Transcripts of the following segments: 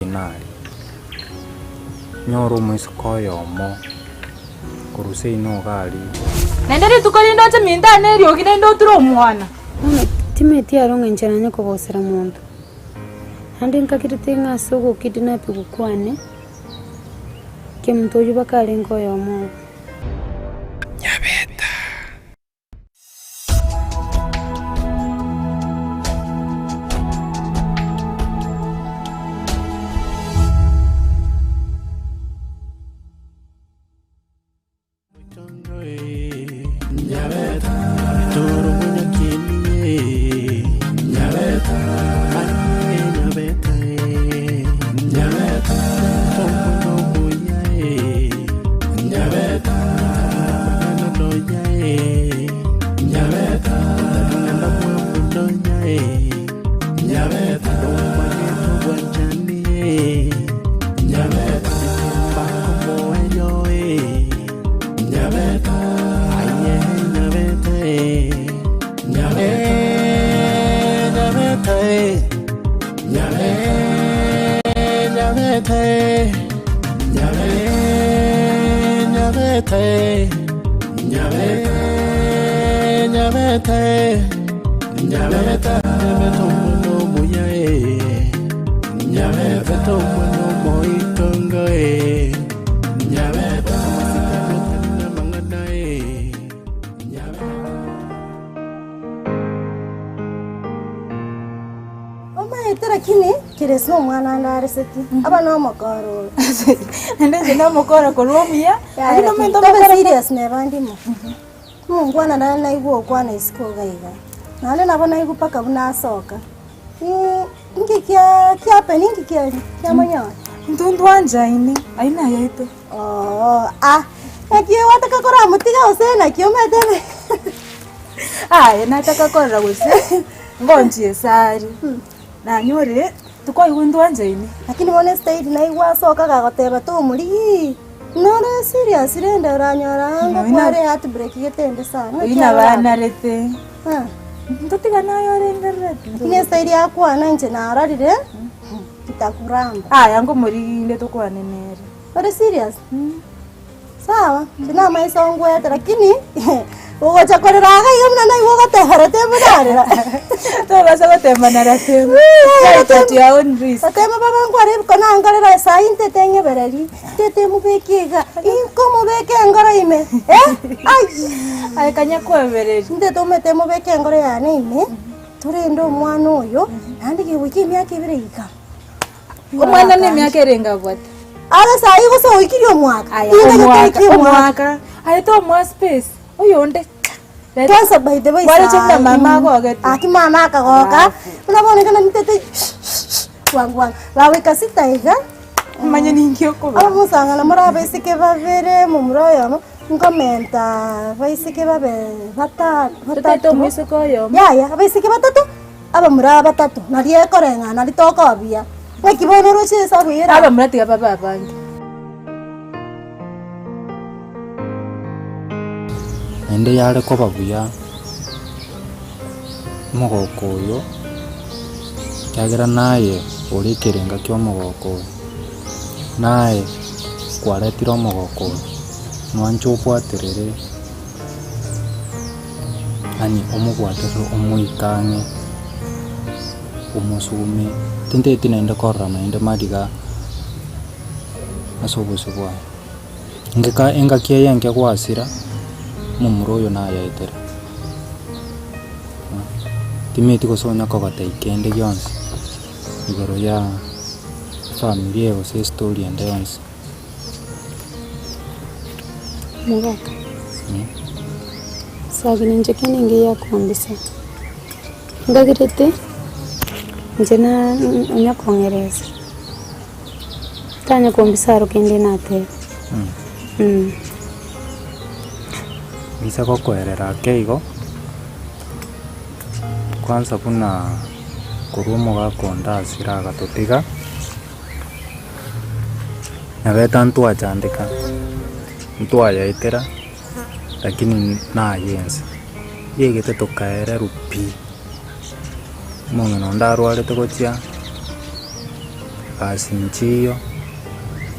Aria. Nyora omoiseke oyomo korwa seino iga aria. Naende rituko rinde oche minto ane eriogi naende oture omwana. Bono timeti aro ng'a inche nanye kogosera monto, naende nkakerete ng'a ase ogokidnapigwa kwane, kemonto oyio baka arenge oyomo obo. Nyabeta. Omanyete lakini Keresi nomwana ande areseti, aba nomokora ore. Naende inche nomokora korwa omuya, Yaya lakini lakini omonto tobe omokora serious neba ndimo. Omongwana nare naigwa okwana isiko iga iga. Naende nabo naigwa mpaka buna asoka. Inki kia kiapen inki kiaria kiamonyora? Intwe ntwanchaine, ayio nayaito. Oo ah, naki gwataka koramotiga gose naki omanyete ne. Aye nataka korora gose ngonchie esari, nanyorire tokoigwa ntwanchaine. Lakini bono estyle naigwa asoka gagoteba tomorigii, nore serious rende oranyora anga Oyio na- kware heartbreak gete ende sana. Oyio Naki nabo arora? anarete, Ah. ntotigane aye orengerereti. Lakini estyle yakwana inche narorire, itakuramba. Aya nkomoriginde tokwane nere. Ore serious? Sawa, inche namaiso ngwete lakini ogocha korera iga iga buna naigwa ogoteba ratemo narera. Tobasa gotema na ratemo. Fight at your own risk. Ratemo baba nkware ebikone ankorera saii ntete ng'ebereri, ntete mobeke iga, inkomobeka engoro ime eh, ayii. Aye kanya kwebereria. Ntete omanyete mobeke engoro yane ime, torende omwana oyo, naende kegoika emiaka ebere iga. Omwana nemiaka erenge abwate? Are saii gose oikirie omwaka? Aya, Inga omwaka, getaiki omwaka. omwaka. Aye tomoa space, oyonde cha. Kwanza by the way Kwaroche buna saii, mama agogete. Aki mama akagoka, Alafu. buna bono ekero nitete bwango bwango. Bagoika sita iga, Omanye ninki okoba. abamosang'ana more abaiseke babere, momura oyomo, nkomenta abaiseke babe bata Totaete batato. omoiseke oyomo. Yaya, abaiseke batato. Abamura batato, nario ekoreng'ana, nario tokoba buya. Naki bono oroche esabu eye erabe? Abamura tiga babe abange. Naende yare koba buya omogoko oyo, ekiagera naye ore ekerenga kia omogoko oyo, naye kwaretire omogoko oyo, mwanche obwaterere. Yaani omobwaterere omoike ang'e, omosume, tintageti naende korora naende mariga ase obosio bwaye. Ngeka engaki eye enke gwasira, omomura oyo nayaetere, timeti gose onya kogotebia kende gionsi igoro ya efamiri eye gose estory ende yonsi. Omogaka, Sagini inche kende ngiya kombisa, ngagerete inche na onya kong'eresa, tanya kombisa aro kende nateba Inse gokoerera ake igo, kwanza buna korwa omogaka onde asire agatotiga. Nabete ntwachandeka, ntwayaetera, lakini naye ense, yegete tokaererwa pi. Omong'ina onde arwarete gochia, Gasi nchiyo,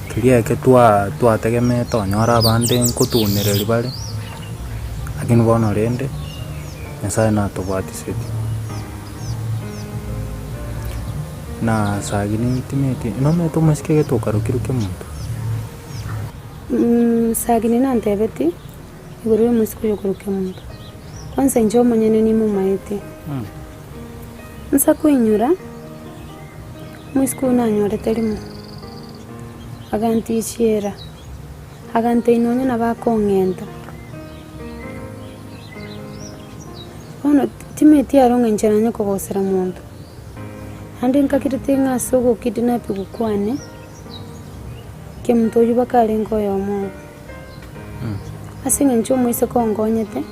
keria eke twa twategemeete onyore abande nkotunereria bare, lakini bono rende, Nyasaye natobwatisetie. Na sagini timeti, nomanyete omosike gete okarokirwe kemonto? Sagini nantebetie, igoro y'omosike oyo okorokwa kemonto. Kwanza inche omonyene nimomaete. Nsa koinyora, omosike oyio nanyorete rimo, agantichiera, agantebia nonye nabo akong'enta. Bono timeti aro ng'a inche nanye kogosera monto, naende nkakirete ng'a ase ogokidnapiwa kwane, kemonto oyio baka arenge oyomo obo. Ase eng'encho omoiseke onkonyete,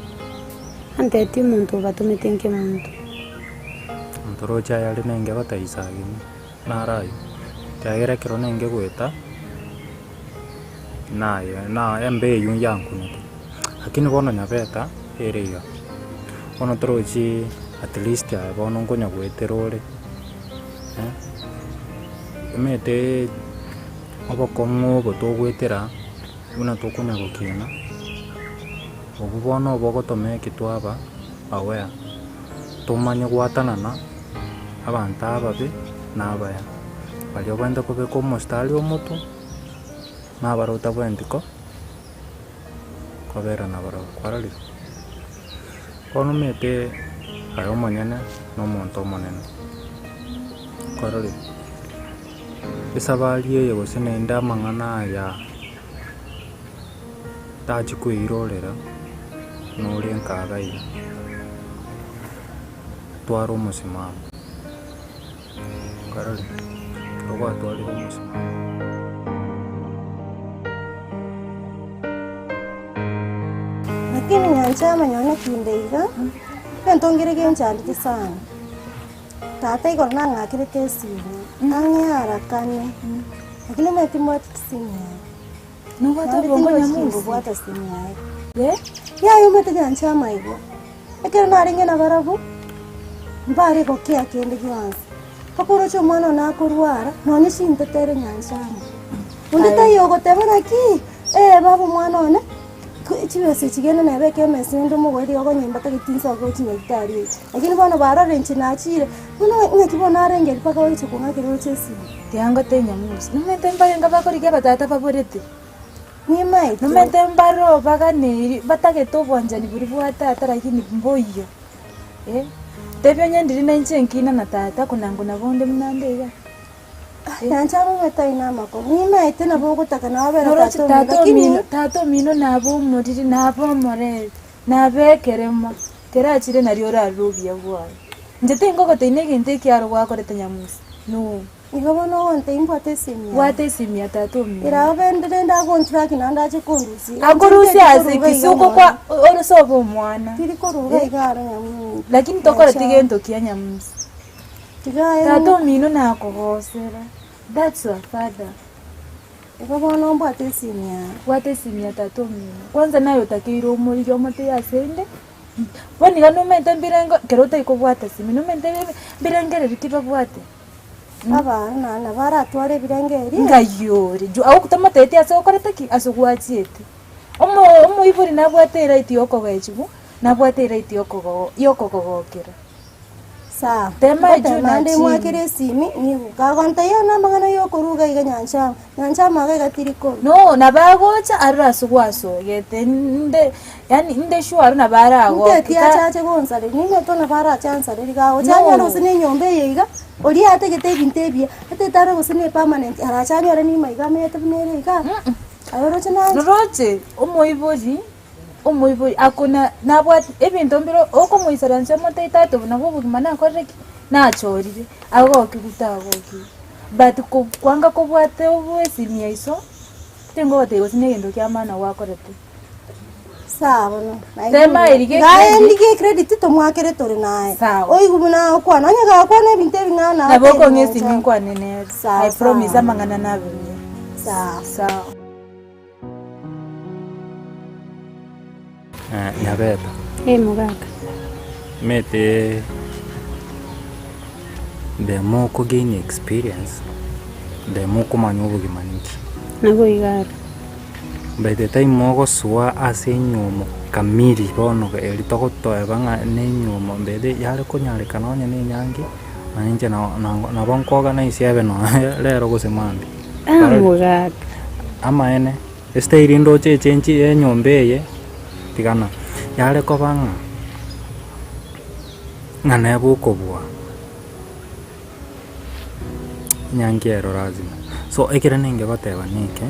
antebetie omonto obatomete nkemonto. Ntoroche ayare nenge gotaisa ageni, naro ayio, ekiagera ekero nenge goeta, naye na embe eywo yankunete, lakini bono nyabeta ere iga, bono torochi at least aye bono nkonya goetera ore, omanyete obokong'u obo togoetera buna tokonya gokina, obwo bono obogotomeki twaba aware, tomanye gwatanana abanto ababe na abaya, baria obwenerete kobeka omostari omotwe, na abaria otabwenereti ko kobera nabarabwo, kwarorire? Bono omanyete aye omonyene na omonto omonene, kwarorire? Esabari eye gose naende amang'ana aya tachia koirorera nore nkaga iga, twara omosimamo, kwarorire? Ekero gwatwarire omosimamo. Lakini nyancha amanyone kinde iga, egento nkere genchandete sana. Tata igoro nang'akerete esimi, ang'e arakane, lakini omanyete timbwati chisimi yaye. Nobwate Naende obongo tindochi nyamusi? ngobwata simu yaye. Eh? Yaya omanyete nyancha amaigo, ekero narenge nabarabwo, mbare gokea kende gionsi, mpaka oroche omwana one akorwara, nonye chintetere ere nyancha amo. Onde taiyo ogoteba naki, eh baba omwana one, Chibesa echi genda nebe ekemesa ende omogoe rirogo nyomba tageti nsoke gochia nyagetari eye. Lakini bono barorire inche nachire, bono ng'aki bono arenge mpaka oiche kong'akera roche esimi. Tiga ngote nyamusi, nomanyete mbarenge bakorigia abatata baborete? Nimaete. Nomanyete mbaro baganeiri batagete obwanchani boria bwa tata lakini mboiyo, eh. Tebia onye ndiri nainche nkina na tata konango nabo onde buna nde igaa. Nyancha abwo tari namakong'u, nimaete nabo ogotaka nababere Noroche tata omino, tata lakini omino, tata omino nabe omoriri, nabe omoreri, nabe ekerema, kerachire nario orarore obuya bwaye. Inche tingogotebia na egento ekiaro gwakorete nyamusi, no. Igo bono ogontebia mbwate esimi yaye. Bwata esimi ya tata omino. Ere abe rende agontraki naende ache kondusia. Akorusia ase ki? Si okokwa orose obe omwana. Tiri koruga iga aro nyamusi. Lakini tokoreti gento kia nyamusi. Tata omino nakogosera, that's your father. Igo bono mbwate esimi yaye. Bwata esimi ya tata omino. Kwanza naye otakeire omorigie omotebie ase inde, bono iga nomanyete mbirengo ekero otari kobwata simi nomanyete mbirengereri ki babwate? Abana naende nabo aratware ebirengererio. Ng'ai ore? Juu agwo tomotebetie ase okorete ki? Ase gwachiete. Omo omoibori nabwate eright ya okogechigwa, nabwate eright ya okogo ya okogogokera. Sawa, Tema juu ngotema na ande chini. mwakere esimi nigo kagontebia na amang'ana ya okoruga iga nyanchama, nyanchama iga iga tiri korwa. No, nabo agocha arore ase gwasogete nde yaani nde sure aro nabo aragoke Nteti ka achache gonsareria, ninyete nabo arache ansarerie gagocha No. anyore gose na enyomba eye iga, oria atagete ebinto ebiya, atagete arore gose ne permanent, arache anyore nima iga amenyete buna ere igaa, aye oroche naye. Roroche omoibori omoibori akona nabwate ebinto mbire okomoisaransia omotebi tata obo nabwo obogima nakorire ki? Nachorire, agokigwe tagokigwa. But ko kwanga kobwate obwesimi ya iso, tingogotebia gose na egento kia maana gwakorete. Sawa bono, Tema naigure. erigie Iga credit. endigie ecredit tomwakere tore naye. Sawa. Oigwe buna agokwana, onye gakwana ebinto ebing'ao naye Nabo otebe okong'a nyancha. esimi nkwane nere, Sawa, I promise sawa. amang'ana nabe buya. Sawa. Sawa. Nyabeta. Ee mogaka. Omanyete the more oko gain experience, Ndemo okomanya obogima ninki. Nabo iga are. By the time ogosoa ase enyiomo kamiri bono eri togotoeba ng'a ne enyiomo mbere yare konyarekana onye na enyangi, nonye inche nabo nko organise ebe nonye rero gose mambia. Ah mogaka. Amaene, estyle ndoche echange ya enyomba eye, tigana, yare koba ng'a, ng'a nebe okobua. Enyangi ero lazima. So ekere nenge goteba neke,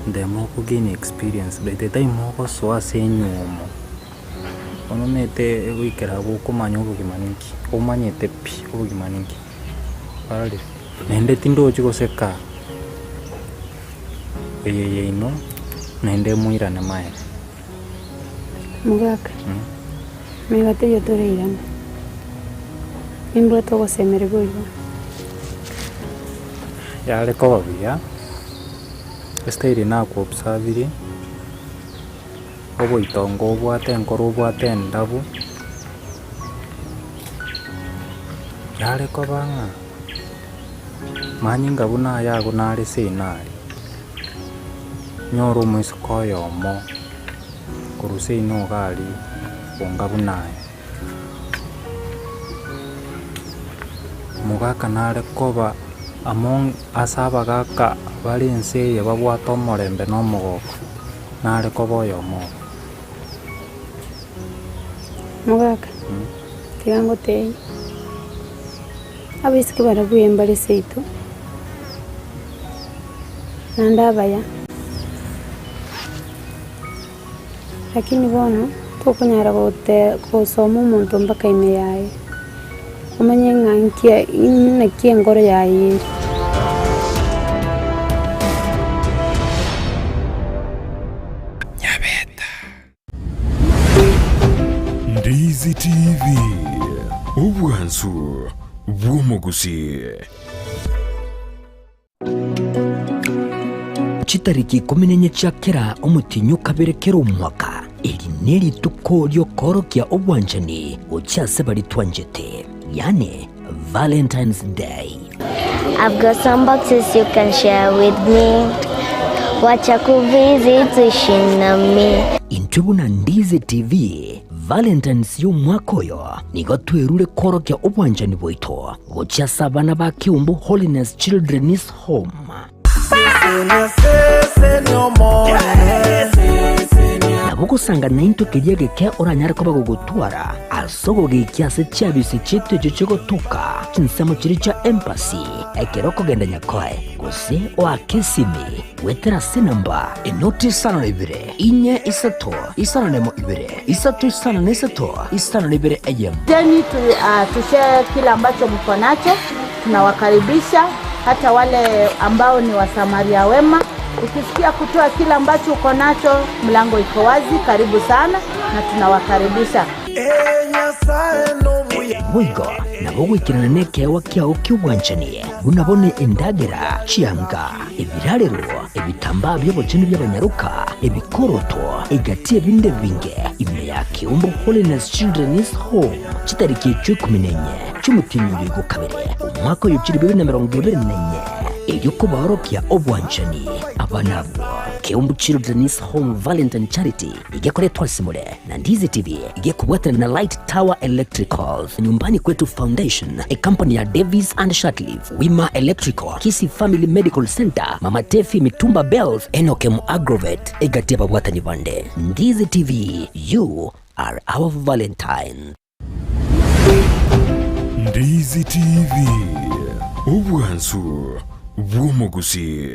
ndemo oko gain experience by the time ogosoa ase enywomo, bono omanyete goikera abwo okomanya obogima ninki, omanyete pi obogima ninki, ororire? Naende tindochi goseka eye yaino naende moirane maega. Mogaka, maiga taiyo torairane, nimbwate ogosemererwa igo. Yare koba buya, estyle nakoobservirie, oboitongo obwate enkoro obwate endabu, yare koba ng'a manyinga buna aya ago nare seino aria. Nyore omoiseke oyomo korwa seino iga aria bonga buna aye. Omogaka nare koba among ase abagaka bare ense eye babwate omorembe na omogoko, nare koba oyomo obo. Omogaka, tiga ngotebie, abaiseke barabwo mbare seito. Naende abaya. Lakini bono tokonyara gote gosoma omonto mpaka ime yaye, omanye ng'a nki naki enkoro yaye ere. Nyabeta. Ndizi TV, obwansu bw'omogusii. Chitariki ikomi na inye chia kera omotienyi o kabere kera omwaka, eri nerituko ri'okoorokia obwanchani gochia ase baria twanchete, yaani Valentine's Day. I've got some boxes you can share with me Wacha kuvisit uishi nami. Intwe buna Ndizi TV, Valentine's y'omwaka oyo nigo twerure koorokia obwanchani bwaito gochia ase abana ba Kiumbu Holiness Children's Home. Nabo ogosanga naintwe keria egeke oranyare koba gogotwara ase ogogekia ase chiabisi chiaito echio chigotoka chinsemo chiria chia embassy ekero okogenda Nyakoe gose oake esimi goetera ase enamba enoti isano na ibere inye isato isano na emo ibere isato isano na isato isano na ibere eyemo. Jeni tu, uh, tushare kile ambacho mko nacho. Tunawakaribisha hata wale ambao ni wasamaria wema. Ukisikia kutoa kile ambacho uko nacho, mlango iko wazi. Karibu sana na tunawakaribisha. Boigo nabo goikerana nekeegwa kiao ki'obwanchani, buna bono endagera, chianga, ebirarero, ebitambaa bi'obochenu bi'abanyaroka, ebikoroto, egati ebinde ebinge, ime ya Keumbu Holiness Children's Home, chitariki echio ikomi na inye chi'omotienyi oyo igo kabere, omwaka oyo chilifu ibere na emerongo ebere na inye, erio kobaorokia obwanchani abana abwo. Keumbu Children's Home Valentine Charity igekoretwa ase more na Ndizi TV igekobwatana na Light Tower Electricals, Nyumbani Kwetu Foundation, ecompany ya Davis and Shatliff, Wima Electrical, Kisii Family Medical Center, Mama Tefi Mitumba Bells, Enokem Agrovet, egati y'ababwatani bande. Ndizi TV, you are our Valentine. Ndizi TV, obwansu bw'omogusii.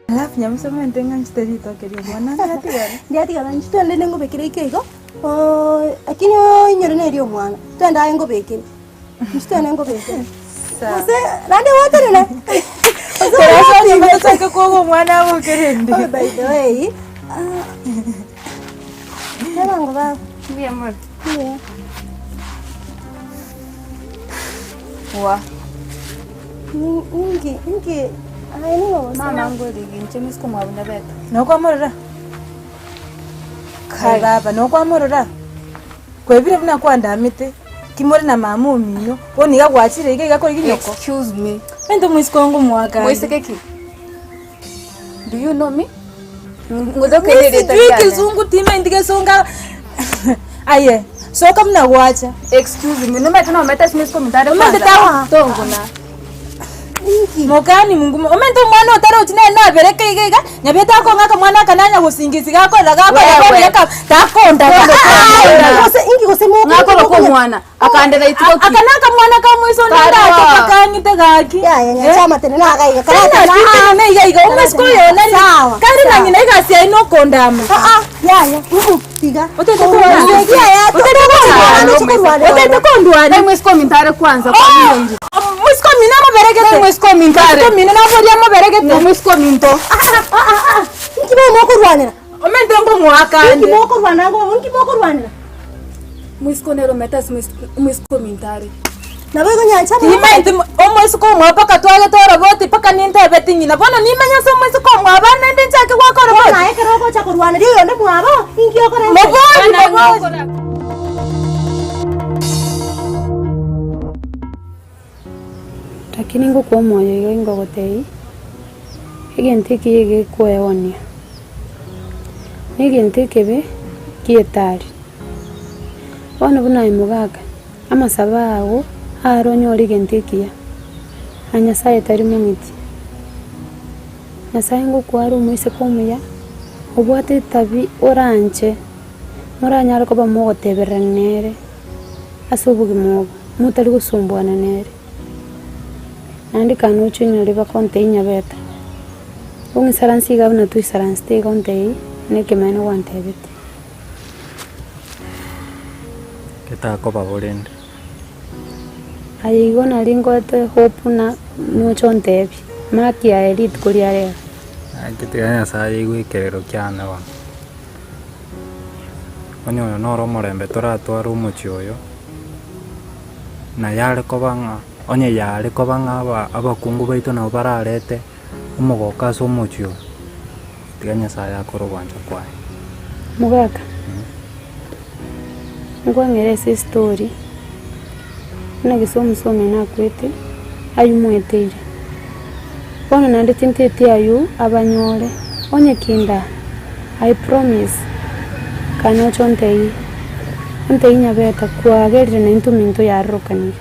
Alafu nyamusa omanyete ng'a nchite ritoke ria omwana ndiatigara. Ndiatigara inche twende ningobekere ike igo, lakini oinyore neri omwana, twende aye ngobekere, inche twende ngobekere. Sawa. Gose naende gwatenena gose Kero ase gwatinde. onyomba tochake kwoga omwana abokere ende. Oh, by the way, ebango babo. Mbuya more. Mbuya. Wa. Ninki, ninki. Aye nigo gose. Mama ngorigi inche mosike omwabo Nyabeta. Nokwamorora? Kai baba, nokwamorora? Kwebire buna kwandamete, ki more na mama omino, bono iga gwachire iga iga korigia nyoko. Excuse me. Ento moiseke ongo omoakande. Moiseke ki? Do you know me? Ngotokende Sijui erieta riane. kizungu timaindi gesonga aye soka buna gwacha. Excuse me, nomanyete nomanyete ase moiseke ominto are Omanyete kwanza? tago- Tongona. Mokani mungumo omanyete omwana otarochi nere nabereka iga iga nyabete akong'aka mwana aka nanya gosingisi gakorera gakorera Wewe. kobieka takondaga. Gose inki gose moko. Ng'akoroka omwana, akandera isiko ki? Aka nakamwana ka moiso onde Karwa. ndache kakang'ite gaki. Yaya nyanchama tene nagaiga. Tena iga iga omosiko oyo nari Sawa, kari na sawa. ng'ina egasi yaye nokondama. Ah ah, yaya. Tiga. Otete Otete kondwani. Moisike ominto are kwanza kwa minongi. Moisike omino amoberegete. Moisike ominto are. Moisike omino naboria amoberegete. Moisike ominto. Inki bomokorwanera? Omente ngomwakande. Inki mokorwana ngo? Inki mokorwanera? Moisike nere omanyete ase moisike ominto are. Nabo igo nyanchama. Timaeti omoiseke omwabo mpaka twagete oroboti mpaka nintebeti ng'ina bono nimanye ase omoiseke omwabo ande naende nchake goaka oroboti. Bono aye ekero ogocha korwaneria oyonde mwabo, inki okora ense? Mobori mobori. Lakini ngokwa omoyo iga ingogotebia, egento ekiya egekweonia, na egento ekebe kietari. Bono buna aye mogaka, amasabo ago are onyore egento ekiya, na Nyasaye tari mong'iti. Nyasaye ngokwa are omoiseke omuya, obwate etabi oranche, moranyare koba mogotebererania nere ase obogima obo, motari gosumbuana nere. Naende ekero nocha onyore bakontebia nyabeta, ong'isaranse iga buna toisaransete iga ontebie, nekemanyererio gwantebetie. Getakoba bo rende. Aye igo nari ngoete hope ng'a noche ontebie, mark yaye rituko ria rero. Gaki tiga Nyasaye aigwe ekerero kiane bono. Onye oyo noro omorembe toratware omochie oyo, na yare koba ng'a onye yare koba ng'a aba abakungu baito nabo bararete omogoko ase omochie oyo, tiga Nyasaye akore ogwancha kwaye. Mogaka, nkwang'ere ase estory, buna gese omosomi nakwete, aywo mweteire. Bono naende tinteti aywo abanyore, onye kinda, I promise, kanya oche ontebie, ontebie nyabeta kwagerire naintwe ominto yarorokanire.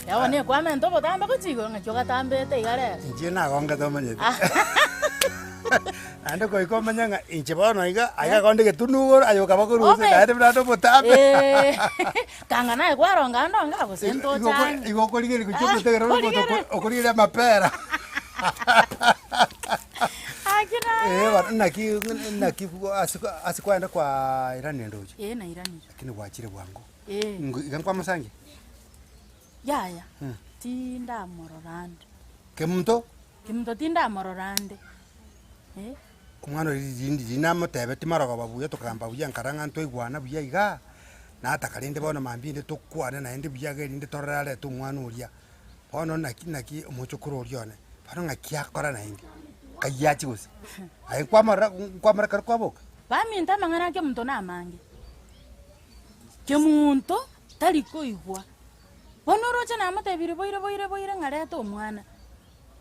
Yaani nekwamenta obotambe gochia igoro ng'aki ogatambete iga rero. Inche nagongete omanyete. Naende goika omanye ng'a inche bono iga, aiga akonde egetunu igoro, aye okaba korwa inse Obe. naende buna ande obotambe. Eh, kanga naye kwaronga ande onga gose Igo ntoche ang'e. igo okorigereria gochia Ah, omotegere ore omonto okorigereria. okorigereria amapera. Aki naye. Eh bono naki naki ase ase kwaenda kwairanire ndoche. Eh nairanire. Lakini gwachire bwango. Eh. Ingo iga nkwamosangia? Yaya, tindamorora ande. Kemunto? Kemunto tindamorora ande, eh. Omwana oria rindi riria namotebetie marogoba buya tokagamba buya nkara ng'a ntoigwana buya igaa, nataka rende bono mambia inde tokwane naende buya iga erinde torore arete omwana oria. Bono naki naki omochokoro oria one, bono ng'aki akora naende, nkai achie gose? Aye nkwamorora nkwamorora ekero kwaboka? Baminto amang'ana a Kemunto namange, Kemunto tari koigwa. Bono oroche namotebirie boire boire boire ng'a reta omwana,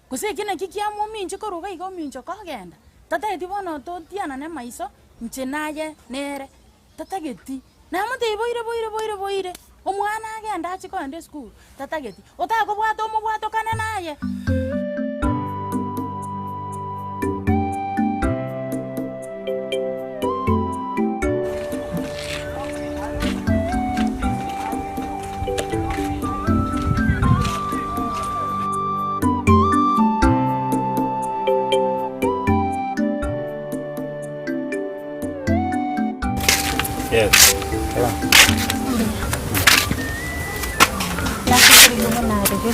gose eki naki kiamominche korwa iga iga ominche kogenda, tatageti bono totianane maiso, inche naye nere, tatageti. Namotebia boire boire boire boire, omwana agende achie kogenda esukuru, tatageti. Otakobwata omobwatokane naye.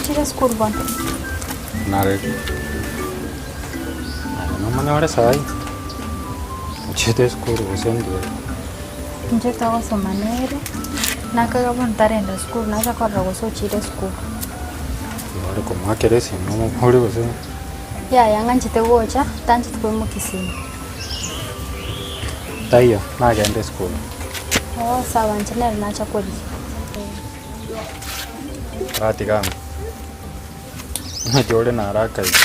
Ochire esukuru bono? Nareri. Aye nomonyore saii, ochiete esukuru gose ndiere. Inche togosoma nere, nakaga bono tarenda sukuru nacha korora gose ochire esukuru. Igo ore komoakera esimi omobori gose. Yaya ng'anchete gocha, tancheti koimokia esimi. Taiyo, nagende esukuru. Oo sawa inche nere nacha korigia. Ratiga amo. Naki ore naro akaiga,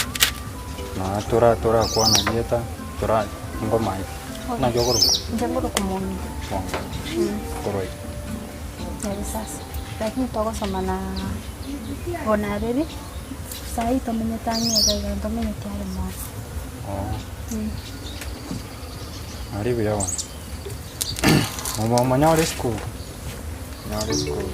na tora torakwana rieta, tora ngomaete. Naki okorokwa? Inche nkorokwa Mong'ina. Mong'ina. Korwa ime. Nyabisasa. Lakini togosoma na Bonareri, saii tomenyete ang'e iga iga ntomenyeti are mono. Oo. Aria buya bono. Omonyore esukuru, onyore esukuru.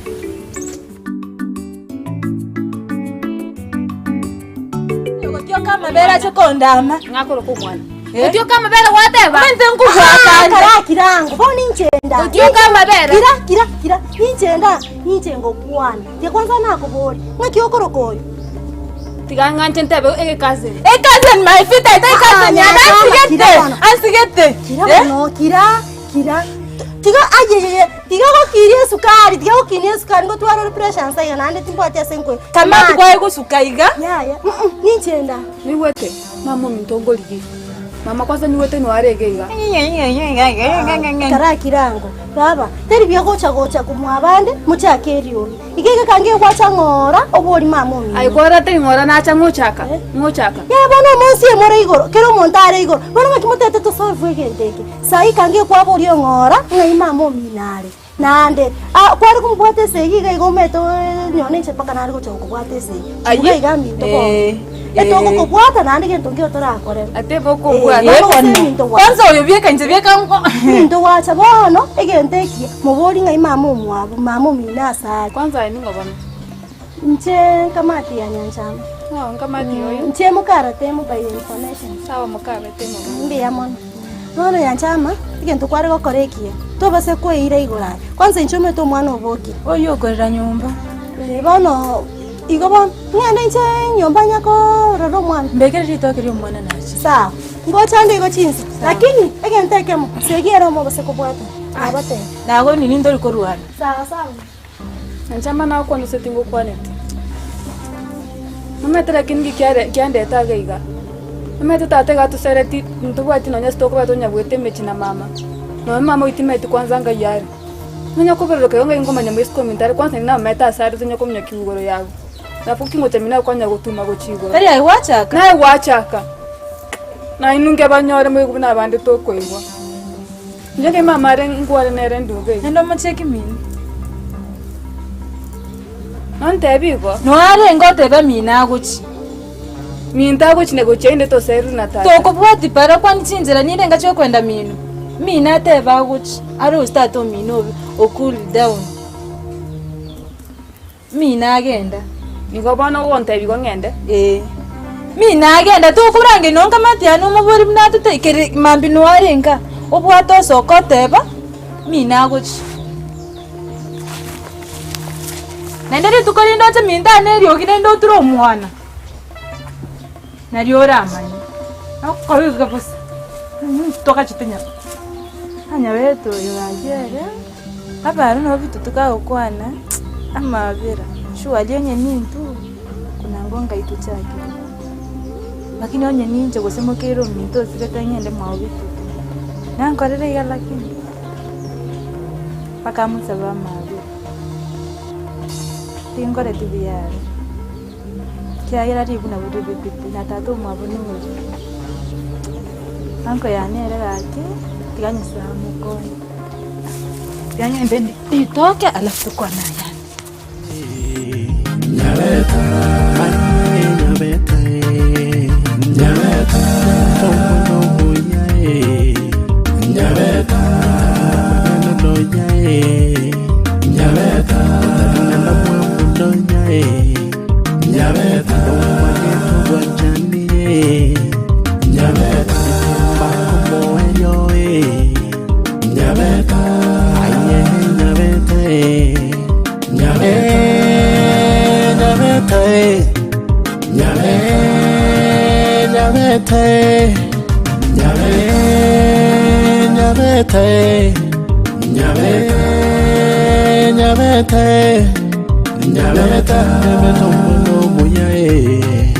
Gotioka amabere ache kondama. Ng'akoroka omwana. Gotioka amabere gwateba. Omanyete nkobwatande. Kara kirango bono inche nda. Gotioka amabere. Kira kira kira inche nda inche ngokwana. Tiga kwanza nakoboria ng'aki okoroka oyo? Tiga ng'anche ntebe egekazeni. Ecousin my feet aita ecousin yane ansigete ansigete. Kira bono kira kira tiga ayeyeye tiga gokiria esukari tiga gokinia esukari ngotwara ore pressure nsa iga naende timbwati ase nkoe. Kamati kwaye gosuka iga. Yaya ninche nda. Nigwete mama ominto ngorigie. Mama kwanza nigwete nwarege iga. Kara kirango baba teri buya gocha gocha komwa abande mochake eriogi. Iga egekango egwacha ng'ora obori mama omino. Aye kwarora tari ng'ora nacha ng'ochaka ng'ochaka. Yaya bono omonsi emore igoro kera omonto are igoro bono ng'aki motete to solve egento eke saii ekango ekwaboria ong'ora ng'ai mama omino are naende ah kware komobwata esegi iga iga omanyete nyone inche mpaka nare gocha gokobwata esegi Ayio. iga iga minto bono etogokobwata naende gento nkio torakorere Ate bokobwata. Eh, bono gose eminto gwacha. Kwanza oyo bieka inche bieka nko. Minto gwacha bono egento ekiya mobori ng'ai mama omwabo mama omino ase are. Kwanza aye ning'o bono? Inche nkamati ya Nyanchama. Oh, nkamati oyo. Inche mokaratemo by information. Sawa mokaratemo. Mbuya mono. Bono Nyanchama, egento kware gokora ekiya, tobase koeira igoro aye. Kwanza inche omanyete omwana obokire. Oyio okorera nyomba. Eh, bono igo bono, ng'ende inche nyomba nyakorora omwana. Mbekere ritoke ria omwana nache. Sawa, ngocha nde igo chinsa, lakini egento ekemo, segi ere omobase kobwata, nabatebia. Nago nini ntori korwana. Sawa sawa. Inche amo nakwanuse tingokwaneti. Omanyete lakini nki kiare kiandeta iga iga, omanyete tata iga atosereti ntobwati nonya ase tokoba tonyabwete emechie na mama, nonya mama oitimeti kwanza ngai are. Nonya koberoroka igo ngai nkomanya moiseke ominto are kwanza ninde namomanyete ase are tonya kominyokia igoro yago. Alafu kingocha mino akonya gotuma gochia igoro. Tari aye gwachaka? Naye gwachaka, nainwe nkebanyore moigwe buna abande tokoigwa. Inche nkai mama are nkwane nere nduga iga. Naende omochie kimina. Nontebi igo. Noarenge otebe mina agochie. Minto agochia na gochia inde toserwe na tata. Tokobwati para kwani chinchera ninde ngachia okwenda mino. Mina atebe agochia arosie tata omino obe o cool down. Mina agenda. Nigo bono ogontebia igo ng'ende? Ee. Mina agenda, tokorangeria nonya nkamati yane omobori buna atote kere mambia noare nka, obwate osoka oteba, mina agochia. Naende rituko rinde oche minto ane eriogi naende oture omwana, nario oramanye, okoigwa bosa, togachete nyama, anyabete oyo gaki ere. Abaare nabo bitutu kagokwana amabera, surely onye nintwe kunangwa ngai tochakire. Lakini onye ninche gose mokeire ominto osirete ng'ende mwao bitutu, nankorere iga lakini mpaka amosabe amabera. Tinkoreti buya are, ekiagera ribu nabo ribe pi na tata omwabo noria. Uncle yane ere gaki, tiga Nyasaye amokonye. Tiga ng'ende ritoke alafu tokwane ayande. Nyabe, nyabete, nyabe, nyabete, nyabe, nyabete, nyabete, nyabete omwana omuya eh.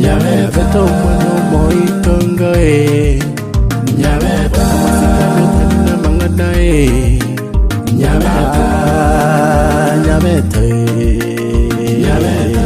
Nyabete omwana omoitongo eh. Nyabete omosikani otari na amang'ana eh. Nyabete, nyabete, nyabete.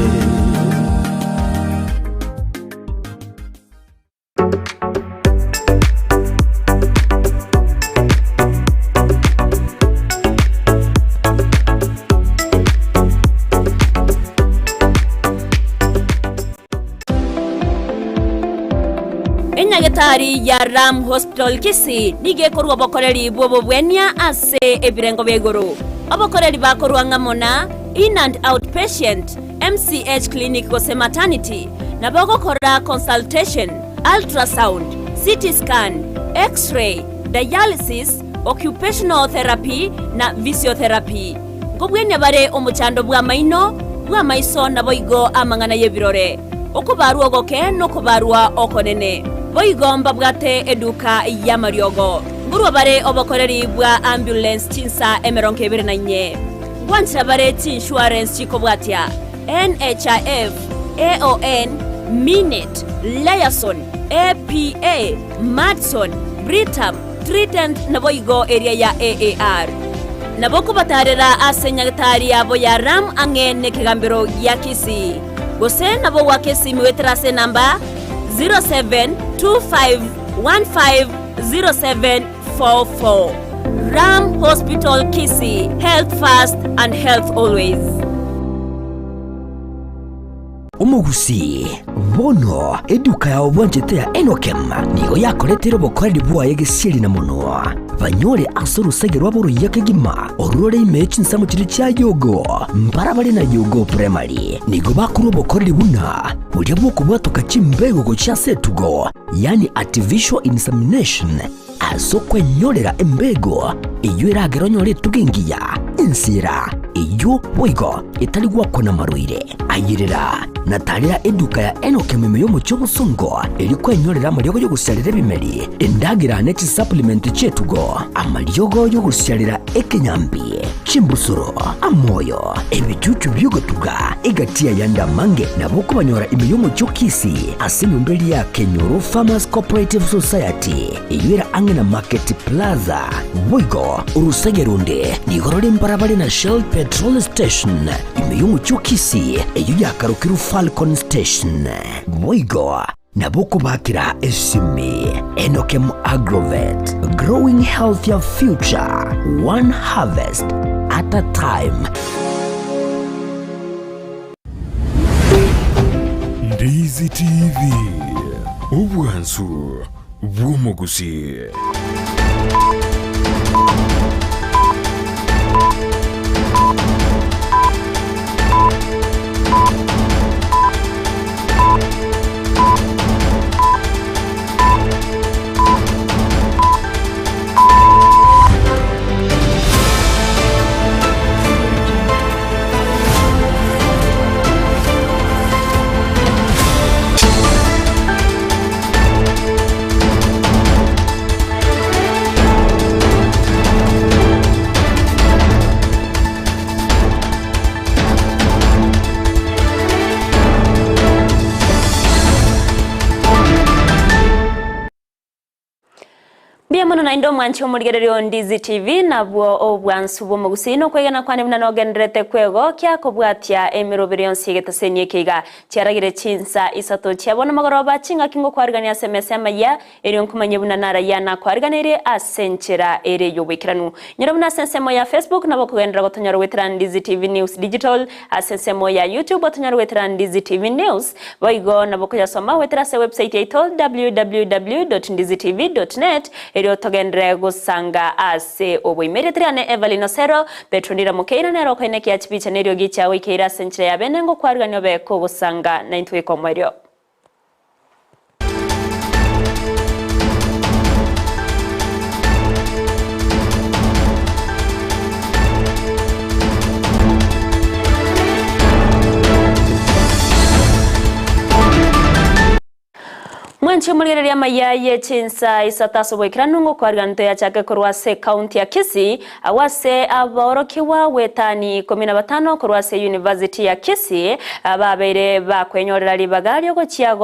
Enyagetari ya Ram Hospital Kisii nigo ekorwa obokoreri bw'obobwenia ase ebirengo bia igoro. Obokoreri bakorwa ng'amo na In and Out Patient, MCH Clinic gose Maternity, nabo ogokora consultation, ultrasound, CT scan, X-ray, dialysis, occupational therapy na physiotherapy. Nkobwenia bare omochando bw'amaino, bw'amaiso naboigo amang'ana y'ebirore, okobarwa ogoke nokobarwa okonene. Boigo mbabwate eduka y'amariogo. Nkorwa bare obokoreri bwa ambulance chinsa emerongo ebere na inye. Ngwanchera bare chiinsurance chikobwatia, NHIF, AON, Minet, Liason, APA, Madison, Britam, Trident naboigo eria ya AAR. Nabo kobatarera ase nyagetari yabo ya Ram ang'e nekegambero gia Kisii. Gose nabo goaka esimi goetera ase enamba 0725150744. Ram Hospital Kisii, health first and health always. Omogusii, bono eduka yao bwanchete ya Enokem nigo yakoreteire obokoreri bwaye gesieri na monwa. Banyore ase orosege rwabo oruya kegima, orure ime ye chinsemo chiria chia Yogo, mbarabare na Yogo Primary. Nigo bakorwa obokoreri buna boria bw'okobwatoka chimbego gochia ase etugo, yaani artificial insemination, Ase okwenyorera embego eyio eragere onyore etugo engiya, ensira eyio boigo etari gwakwa namarwaire. Ayerera na tarera eduka ya Enokem ime y'omochie obosongo erio kwenyorera amariogo y'ogosiarera ebimeri, endagera ne chisupplement chi'etugo, amariogo y'ogosiarera ekenyambi, chimbusuro, amoyo, ebichuchu bi'ogotuga, egati y'ayande amange nabo okobanyora ime y'omochie o Kisii ase enyomba eria ya Kenyoro Farmers Cooperative Society. Eyio ere ang'e na Market Plaza. Boigo orosege ronde nigo rore mbarabare na Shell Petrol Station ime y'omochie o Kisii, eyio yakarokirwe Falcon Station. Boigo nabo okobakera esimi Enokem Agrovet, growing healthier future, one harvest at a time. Ndizi TV, obwansu bw'omogusii. Mbuya mono naende omwanche omorigereria o Ndizi TV nabwo obwansu bw'omogusii na okwegena kwane buna nogendererete kwegokia kobwatia emeroberi yonsi y'egetaseni eke iga. Chiaragire chinsa isato chia bono mogoroba chingaki ngokwarigania ase emesa y'amayia erio nkomanye buna narayia nakwariganeirie ase enchera ere y'oboikeranu. Nyora buna ase ensemo ya Facebook nabo okogenderera gotonyora goetera Ndizi TV News Digital ase ensemo ya YouTube otonyore goetera Ndizi TV News Boigo nabo koyasoma goetera ase website yaito www.ndizitv.net erio togenderere gosanga ase oboimeria. Tiriane Evelyn Osero, Petro Ndira Mokeira nere okoinekia chipicha na eriogi chiao ikeire ase enchera ya bene ngokwarigania obe kogosanga naintwe goika omoerio. Mwanche omorigereria amaya ye chinsa isato ase oboikeranu ng'okoariganwa toyachake korwa ase ekaunti ya Kisii, agwo ase abaorokigwa gwetani ikomi na batano korwa ase University ya Kisii babeire bakwenyorera ribaga riogochia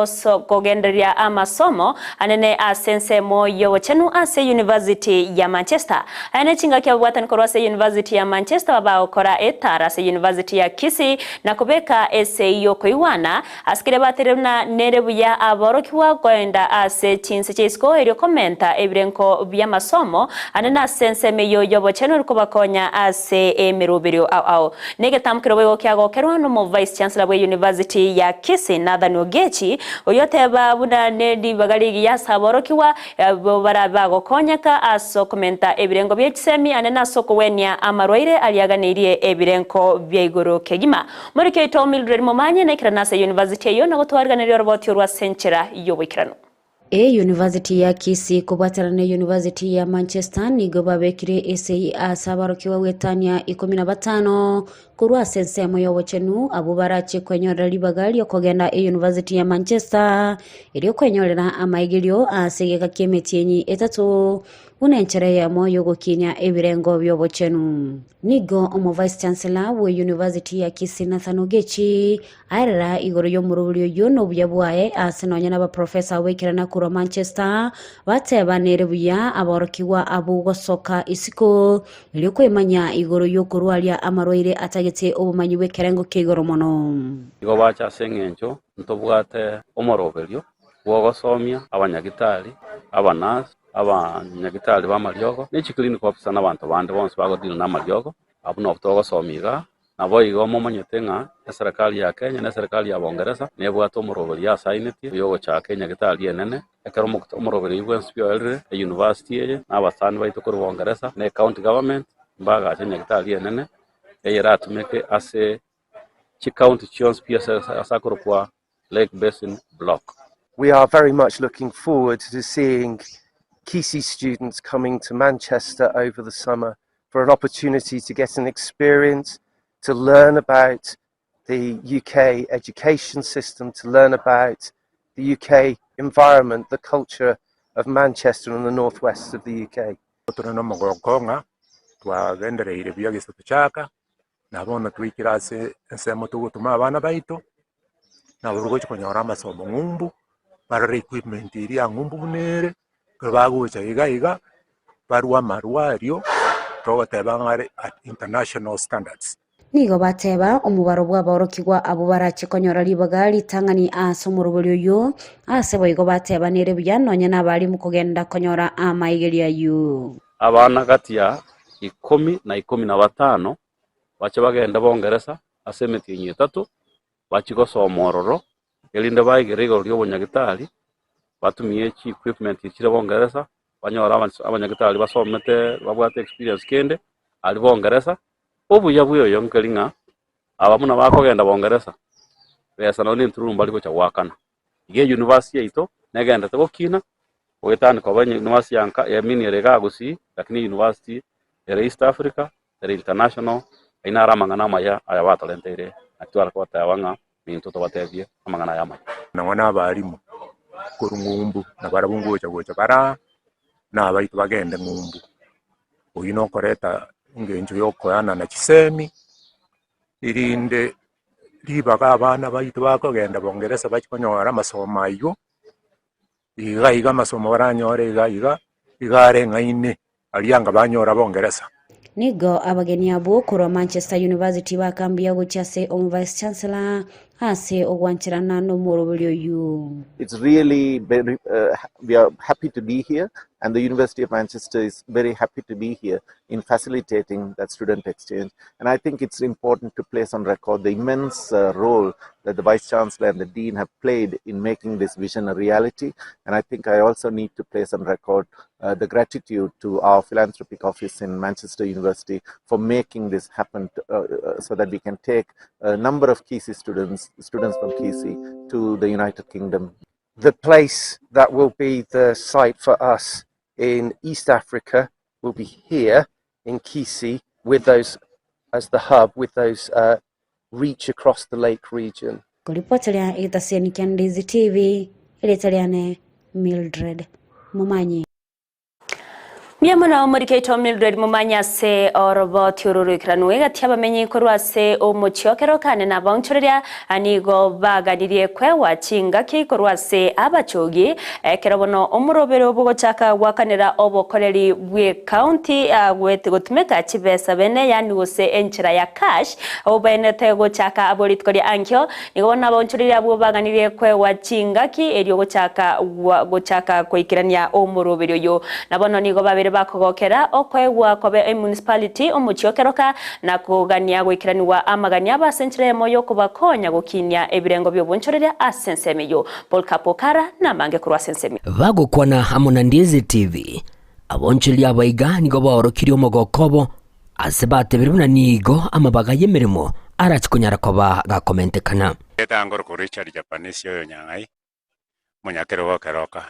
kogendereria amasomo anene ase ensemo y'obochenu ase University ya Manchester. Aya nechingaki ababwatani korwa ase University ya Manchester bagokora etara ase University ya Kisii na kobeka esegi y'okoigwana Ase keria baterire buna nere buya aborokigwa koenda ase chinse chia isiko erio komenta ebirenko bi'amasomo ande nase ensemo eyio y'obochenu eri kobakonya ase emeroberio ao ao. Negetambo keria boigo kiagokerwa nomo Vice Chancellor bwe University ya Kisii Nathan Ogechi oyio oteba buna ne ribaga rigiya ase aborokigwa Abwo barabe bagokonyeka ase okomenta ebirengo bie chisemi ande nase okogwenia amarwaire aria aganeirie ebirenko bia igoro kegima. Moriki oito Mildred Momanyi naikerane ase university eyio na gotwariganeria oroboti orwo ase enchera y'oboikeranu. Eyunivasiti ya Kisii kobwaterana na Eyunivasiti ya Manchester nigo babekire esegi ase abarokigwa goetania ikomi na batano Korwa ase ensemo y'obochenu, abwo barache kwenyorera ribaga ri'okogenda eyunivasiti ya Manchester, erio kwenyorera amaigerio ase egeka ki'emetienyi etato, buna enchera eyemo y'ogokinia ebirengo bi'obochenu. Nigo omo-vice chancellor bw'eyunivasiti ya Kisii Nathan Ogechi aerera igoro y'omorobori oyio na obuya bwaye ase nonya n'abaprofesa abaikerana korwa Manchester bateba nere buya aborokigwa abwo gosoka isiko Erio kwemanya igoro y'okorwaria amarwaire atagete obomanyi bw'ekerengo kia igoro mono. Igo bacha ase engencho ntobwate omoroberio bw'ogosomia abanyagitari, abanurse, abanyagitari b'amariogo, ne chiclinic officer na abanto bande bonsi bagodeal namariogo, abwo nabo togosomia igaa. Naboigo momanyete ng'a eserekari ya Kenya na eserekari ya Bongeresa nebwate omoroberio yasainetie oyogochaka enyagitari enene. Ekero omoroberio bwensi bioerire, eyunivasiti eye na abasani baito korwa Bongeresa na ecounty government mbagache enyagitari enene eyeratumeke ase chicounty chionsi pi ase ase akorokwa Lake Basin Block. We are very much looking forward to seeing Kisii students coming to Manchester over the summer for an opportunity to get an experience, to learn about the UK education system, to learn about the UK environment, the culture of Manchester and the northwest of the UK. Tore nomogoko ng'a twagendereire buya gese tochaka, na bono twaikire ase ensemo togotoma abana baito, nabo bagochia konyora amasomo ng'umbu, barore equipment eria ya ng'umbu buna ere, ekero bagocha iga iga, barwe amarwa ario, togoteba ng'a are at international standards. Nigo bateba, Omobaro bw'aborokigwa abwo barache konyora ribaga ritang'ani ase omorobori oyio, ase boigo bateba nere buya nonya nabarimu kogenda konyora amaigerio ayio. Abana gati ya ikomi na ikomi na batano bache bagende Bongeresa ase emetienyi etato, bachie gosoma ororo, erinde baigere igoro ri'obonyagitari, batumie chi-equipment chire Bongeresa, banyore abanyagitari basomete babwate experience kende aria Bongeresa. Obuya bwa oyo nkeri ng'a aba buna bakogenda Bongeresa, besa nonye na entururu mbari gocha goakana. Iga eyunivasiti yaito negenderete gokina, goetania koba eyunivasiti ya nka I mean ere igaa Gusii, lakini eyunivasiti ere East Africa, ere international, ayio naro amang'ana amaya aya batorenteire naki tware koteba ng'a nintwe tobatebie amang'ana aya amaya. Nang'o nabarimu korwa ng'umbu, nabarabwo ngocha gocha bare aa, na abaito bagende ng'umbu. Oyio nokoreta engencho ya okoeanana chisemi, erinde ribaga abana baito bakogenda bongeresa bachie konyora amasomo aywo, iga iga amasomo baranyore iga iga, iga areng'aine aria anga banyora bongeresa. Nigo abageni abwo korwa Manchester University bakambuya gochia ase omo-Vice Chancellor ase ogwancherana nomoroberi oyio. It's really very, we are happy to be here and the University of Manchester is very happy to be here in facilitating that student exchange. And I think it's important to place on record the immense role that the Vice Chancellor and the Dean have played in making this vision a reality. And I think I also need to place on record the gratitude to our philanthropic office in Manchester University for making this happen so that we can take a number of Kisii students, students from Kisii, to the United Kingdom. The place that will be the site for us in East Africa will be here in Kisii with those as the hub with those reach across the lake region. Koripoteria egetaseni kia Ndizi TV, erieta riane Mildred Momanyi. Mbuya mono omorikeito Mildred Momanyi ase oroboti oro roikeranu egati y'abamenyi korwa ase omochie o Keroka na abaonchoreria nigo baganirie kwegwa chingaki korwa ase abachogi ekero bono omorobere bogochaka gwakanera obokoreri bw'ecounty gotumeka chibesa bene yaani gose enchera ya cash oboenete gochaka abwo rituko ria ankio Nigo bono abaonchoreria abwo baganirie koegwa chingaki erio gochaka gochaka koikerania omoroberi oyo. Na bono nigo babere bakogokera okoegwa kobe emunicipality omochie o Keroka na kogania goikeranigwa amagani abo ase enchera eyemo y'okobakonya gokinia ebirengo bi'obonchoreria ase ensemo eyio. Paul Kapokara namange korwa ase ensemo. Bagokwana amo na Ndizi TV, abaonchoreria abaiga nigo baorokirie omogoko obo Ase batebire buna nigo amabaga y'emeremo arache konyara koba gakomentekana. Erieta ngorokwa Richard Japanese oyo Nyang'ai, omonyakerogo o Keroka.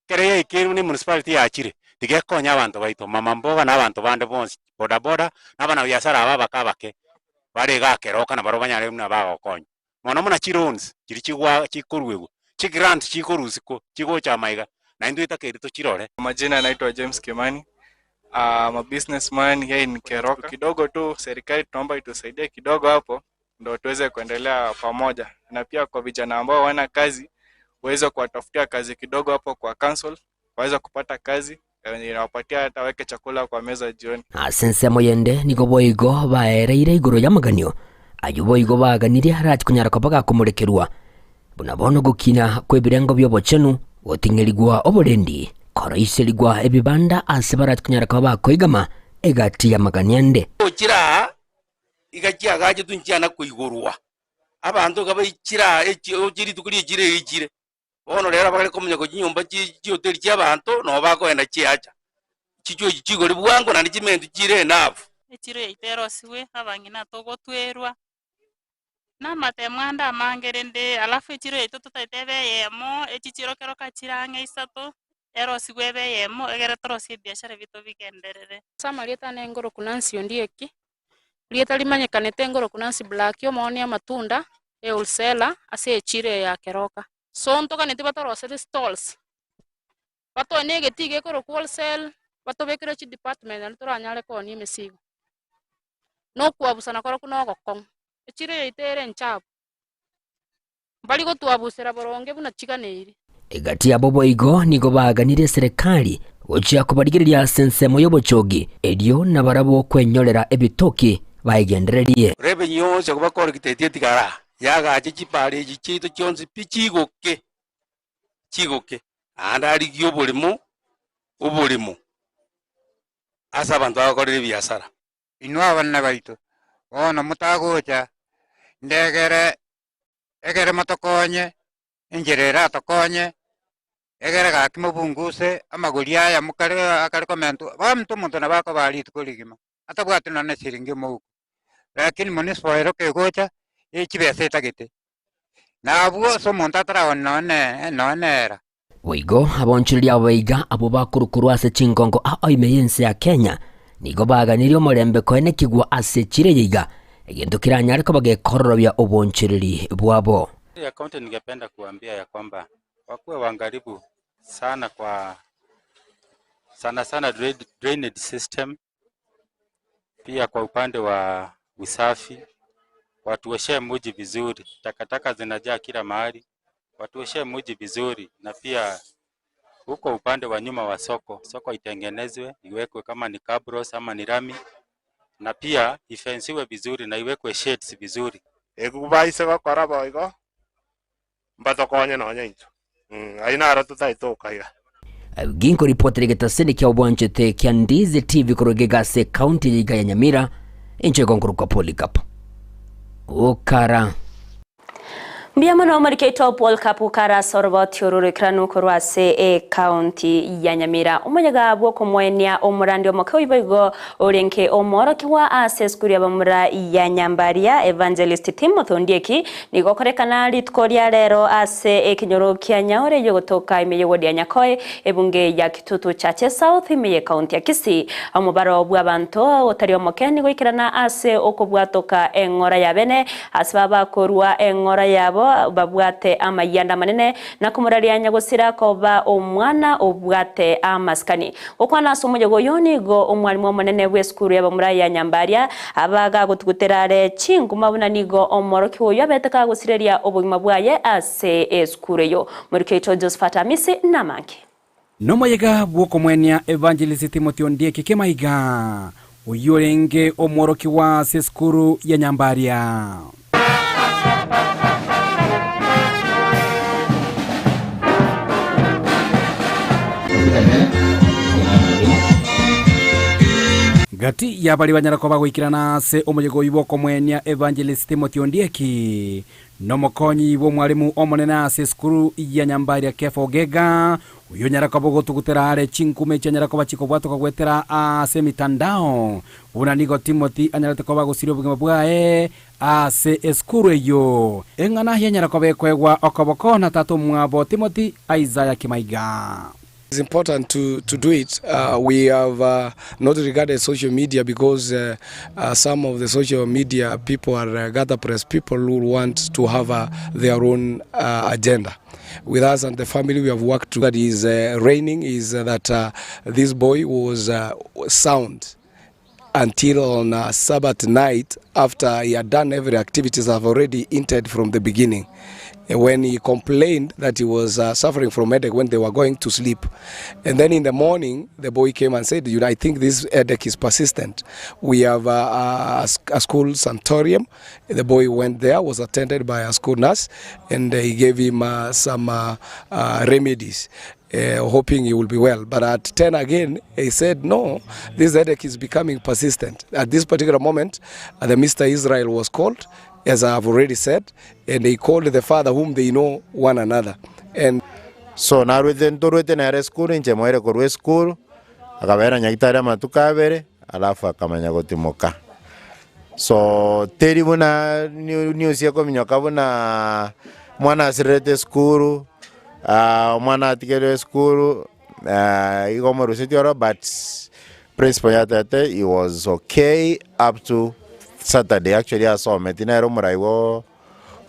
Ekero yaikeirwe ne municipality yachire, tiga ekonye abanto baito, mama mboga na abanto bande bonsi, bodaboda, na abanabiasara aba abake abake, bare igaa Keroka nabarobwo banyare buna bagokonywa. Mono buna chiloans chiria chigwa chikoruegwa, chigrant chikorusikwa chigocha amaiga, naintwe etakeire tochirore. Kwa majina naitwa James Kimani. I'm a businessman here in Keroka. Kidogo tu serikali tunaomba itusaidie kidogo hapo ndo tuweze kuendelea pamoja, na pia kwa vijana ambao hawana kazi waweze kuwatafutia kazi kidogo hapo kwa council, waweze kupata kazi yenye inawapatia hata waweke chakula kwa meza jioni. Ase ensemo yende nigo boigo baereire igoro y'amaganio ayio boigo baganirie arache konyara koba gakomorekerwa, buna bono gokina kw'ebirengo bi'obochenu, goting'erigwa oborendi, koroiserigwa ebibanda ase barache konyara koba bakoigama egati y'amaganio ande. Chire aa iga chiagachetwe nchiana koigorwa, abanto iga baichire aa echi oche rituko rie chire eichire. Bono rero abare komanya gochia chinyomba chie chihoteli chi'abanto, nabo bakoenda chiacha. Chichwa echi chigori bwango naende chimentu chire enough. Echiro yaito erosigwe, abang'ina togotwerwa, na amatemo ande amange rende alafu echiro yaito totaete ebe eyemo, echi chiro kero ka chire ang'e isato, erosigwe ebe eyemo egere torosie ebiashara biaito bigenderere. Ase amarieta ane ngoroku Nancy Ondieki, rieta rimanyekanete ngoroku Nancy Black, omoonia amatunda, ewholesaler, ase echiro eye ya Keroka. So ntoganeti batoroserie stalls, batoe na egetii gekorokwa wholesale, batobekere chidepartment naende toranyare koonia emesigo. Na okoabusana korokwo na ogokong'u, echiro yaito ere enchafu, mbari gotoabusera boronge buna chiganeiri. Egati yabo boigo nigo baaganirie eserekari gochia kobarigereria ase ensemo y'obochogi, erio nabarabwo kwenyorera ebitoki baegendererie. Revenue yonsi okobakora korekitetie etigara yagache chipara echi chiaito chionsi pi chigoke, chigoke, naende arigie oboremo, oboremo ase abanto bagokorera ebiasara. Inwe abana baito, bono motagocha, ndegere egere motokonye, enchera eratokonye, egere gaki mobunguse amagori aya mokare akare komentwa, bono omonto nabo akobaa rituko rigima, atabwati nonye na esiringi omouko. Lakini municipal ero kegocha, eh chibesa etagete, na abwo ase omonto ataraoni nonye nonye nera. Boigo abaonchoreria abaiga abwo bakorwa ase chingongo ao ime y'ense ya Kenya nigo baganirie omorembe koenekigwa ase chire eyeiga, egento keranyare koba gekororobia obonchoreri bwabo. Ya county ningependa kuambia ya kwamba wakuwe waangalifu sana kwa sana sana drainage system, pia kwa upande wa usafi watuoshee mji vizuri, takataka zinajaa kila mahali, watuoshee mji vizuri, na pia huko upande wa nyuma wa soko, soko itengenezwe iwekwe kama ni cabros ama ni lami, na pia ifensiwe vizuri na iwekwe shades vizuri. Ekubaise gokora boigo, mbatokonye nonya intwe. Ayio naro totagete gokaiga. Ginkoripotera egetaseni kia obwanchete kia Ndizi TV korwa egega ase ekaunti ya iga ya Nyamira, inche igo nkorokwa Polycarp Okara. Mbuya mono omoriki oito Paul Kapu kare ase oroboti oru roikeranu korwa ase ekaunti ya Nyamira. Omoyega bw'okomoenia omorandi omoke oibo igo orenge omworokigwa ase esukuru y'abamura ya Nyambaria Evangelist Timothy Ondieki nigo okorekana rituko ria rero ase ekenyoro kia Nyaore yogotoka ime y'ewodi ya Nyakoe ebunge ya Kitutu Chache South ime y'ekaunti ya Kisii. Omobaro bw'abanto otari omoke nigo oikerana ase okobwatoka eng'ora ya bene ase babakorua eng'ora yabo. nigo babwate amayianda amanene na komoraria nyagosira koba omwana obwate amasikani. Gokwana ase omoyega oyo nigo omwalimu omonene bw'esukuru y'abamura ya Nyambaria aba gagotugutera are chinguma buna nigo omworokigwa oyio abete kagosireria obogima bwaye ase esukuru eyio. Moriki oito Josephat Amisi namange. Nomoyega bw'okomwenia Evangelist Timothy Ondieki Kemaiga, oyio orenge omworokigwa ase esukuru ya Nyambaria. Gati y'abaria banyara koba goikerana ase omoyega oyio bw'okomwenia Evangelist Timothy Ondieki, Nomokonyi bw'omwalimu omonene ase esukuru ya Nyambaria Kefa Ogega, oyio onyare koba ogotugutera are chinkume echianyare koba chikobwatoka goetera ase emitandao, buna nigo Timothy anyarete koba agosiria obogima bwaye ase esukuru eyio. Eng'ana yanyara koba ekoegwa okoboko na tata omwabo Timothy Isaiah Kimaiga. It's important to, to do it. Uh, we have uh, not regarded social media because uh, uh, some of the social media people are uh, gather press people who want to have uh, their own uh, agenda. With us and the family, we have worked to that is uh, reigning is uh, that uh, this boy was uh, sound until on uh, Sabbath night after he had done every activities I've already entered from the beginning. When he complained that he was uh, suffering from headache when they were going to sleep. And then in the morning, the boy came and said, you know, I think this headache is persistent. We have uh, a, a school sanatorium. The boy went there, was attended by a school nurse, and he gave him uh, some uh, uh, remedies. Uh, hoping he will be well. But at 10 again, he said, no, this headache is becoming persistent. At this particular moment, uh, the Mr. Israel was called, as I have already said, and he called the father whom they know one another. And So narwete ntorwete nere esukuru inche moire korwa esukuru, akabera nyagitari amatuko abere, alafu akamanya gotimoka. So teri buna news ekominyoka buna mwana asirerete esukuru, omwana atigerwe esukuru, igo omorusetie oro but principal yatebete he was okay up to Saturday actually asometi nere omorai bwo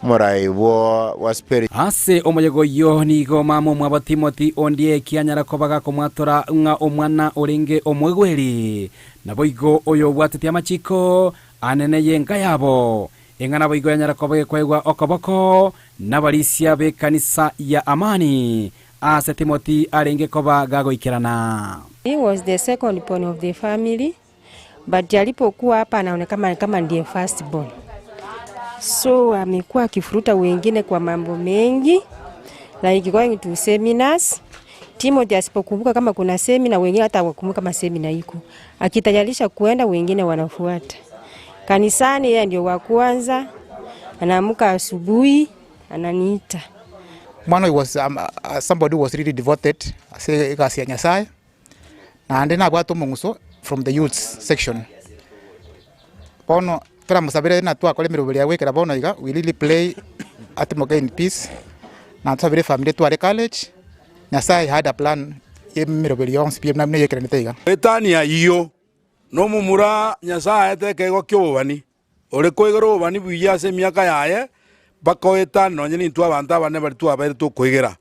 omorai bwo bwa spirit. Ase omoyega oyio nigo mama omwabo Timothy Ondieki anyara koba gakomwatora ng'a omwana orenge omoigweri, naboigo oyobwatetie amachiko anene y'enka yabo. Eng'ana boigo yanyara koba gekoegwa okoboko nabarisia b'ekanisa ya Amani, aase Timothy arenge koba gagoikerana. He was the second born of the family but alipokuwa hapa anaonekana kama ndiye first born. So amekuwa akifuruta wengine kwa mambo mengi like going to seminars. Timothy asipokumbuka kama kuna semina, wengine hata hawakumbuka kama semina iko. Akitayarisha kuenda, wengine wanafuata. Kanisani yeye ndio wa kwanza, anaamka asubuhi ananiita. Mwana oyo was um, uh, somebody who was really devoted ase egasi ya Nyasaye, naende nabwate omong'uso from the youths section. Bono toramosabere na twakora emeroberi ya goikera bono iga, we really pray atimoke in peace, na tosabere efamiri etware courage, Nyasaye had a plan ya emeroberi yonsi pi buna eyekeranete iga. Etani ayio nomomura Nyasae aete ekeegwa ki'obobani, ore koigora obobani buya ase emiaka yaye, mpaka oetane nonya nintwe abanto abanene baria twabeire tokoigera.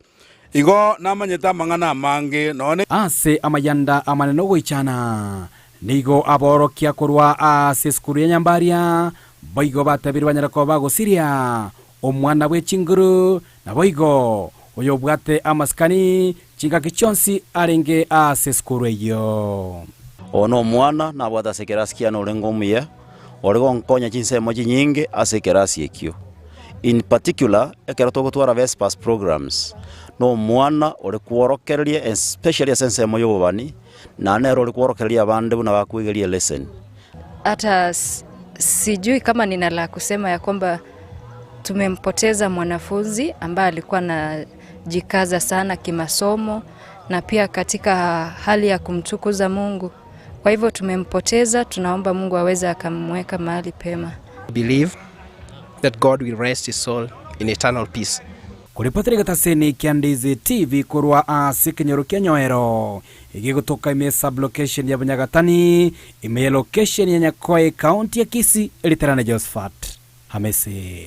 Igo namanyete amang'ana amange, nonya. Ase amayanda amanene ogoichana, nigo aborokia korwa ase esukuru ya Nyambaria boigo batebirwe banyare koba bagosiria omwana bwe chinguru, naboigo oyobwate amasikani chingaki chionsi arenge ase esukuru eyio. Oyo nomwana nabwate ase ekerasi kiane orenge omuya, ore gonkonya chinsemo chinyinge ase ekerasi ekio. In particular, ekero togotwara Vespers programs, nomwana ore kworokereria especially ase ensemo ya obobani, naende nere ore kworokereria abande buna bakwegeria eleseni. Hata sijui kama nina la kusema ya kwamba tumempoteza mwanafunzi ambaye alikuwa anajikaza sana kimasomo na pia katika hali ya kumtukuza Mungu. Kwa hivyo tumempoteza, tunaomba Mungu aweze akamweka mahali pema. Believe that God will rest his soul in eternal peace. Koripotera egetaseni kia Ndizi TV korwa ase ekenyoro kia Nyoero, egegotoka ime sub-location ya Bunyagatani, ime ya location ya Nyakoe, County ya Kisii, Riterane Josephat Hamisi.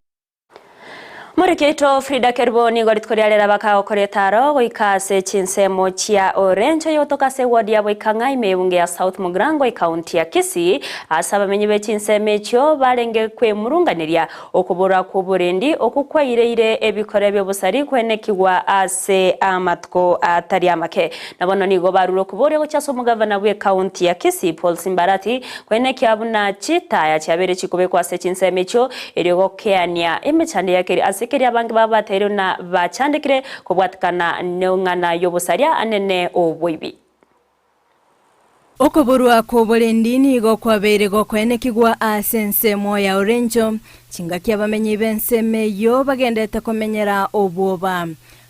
Moriki oito Frida Kerubo nigo rituko ria rero bakagokora etaro goika ase chinsemo chia Orencho yotoka ase eward ya Boikang'a ime y'ebunge ya South Mugirango ekaunti ya Kisii ase abamenyi be chinsemo echio barenge kwemurunganeria okoborwa kw'oborendi okwo kwaireire ebikore bi'obosari kwenekigwa ase amatuko atari amake. Na bono nigo barure okoboria gochia ase omogavana bw'ekaunti ya Kisii Paul Simbarati Koenekia buna chitaya chiabeire chikobekwa ase chinsemo echio, erio gokeania emechando ya keria ase keria abange babo bateirwe na bachandekire kobwatikana neng'ana y'obosaria anene oboibi. Okoborwa kw'oborendi nigo kwabeire gokoenekigwa ase ensemo ya Orenjo, chingaki abamenyi b'ensemo eyio bagenderete komenyera obwoba.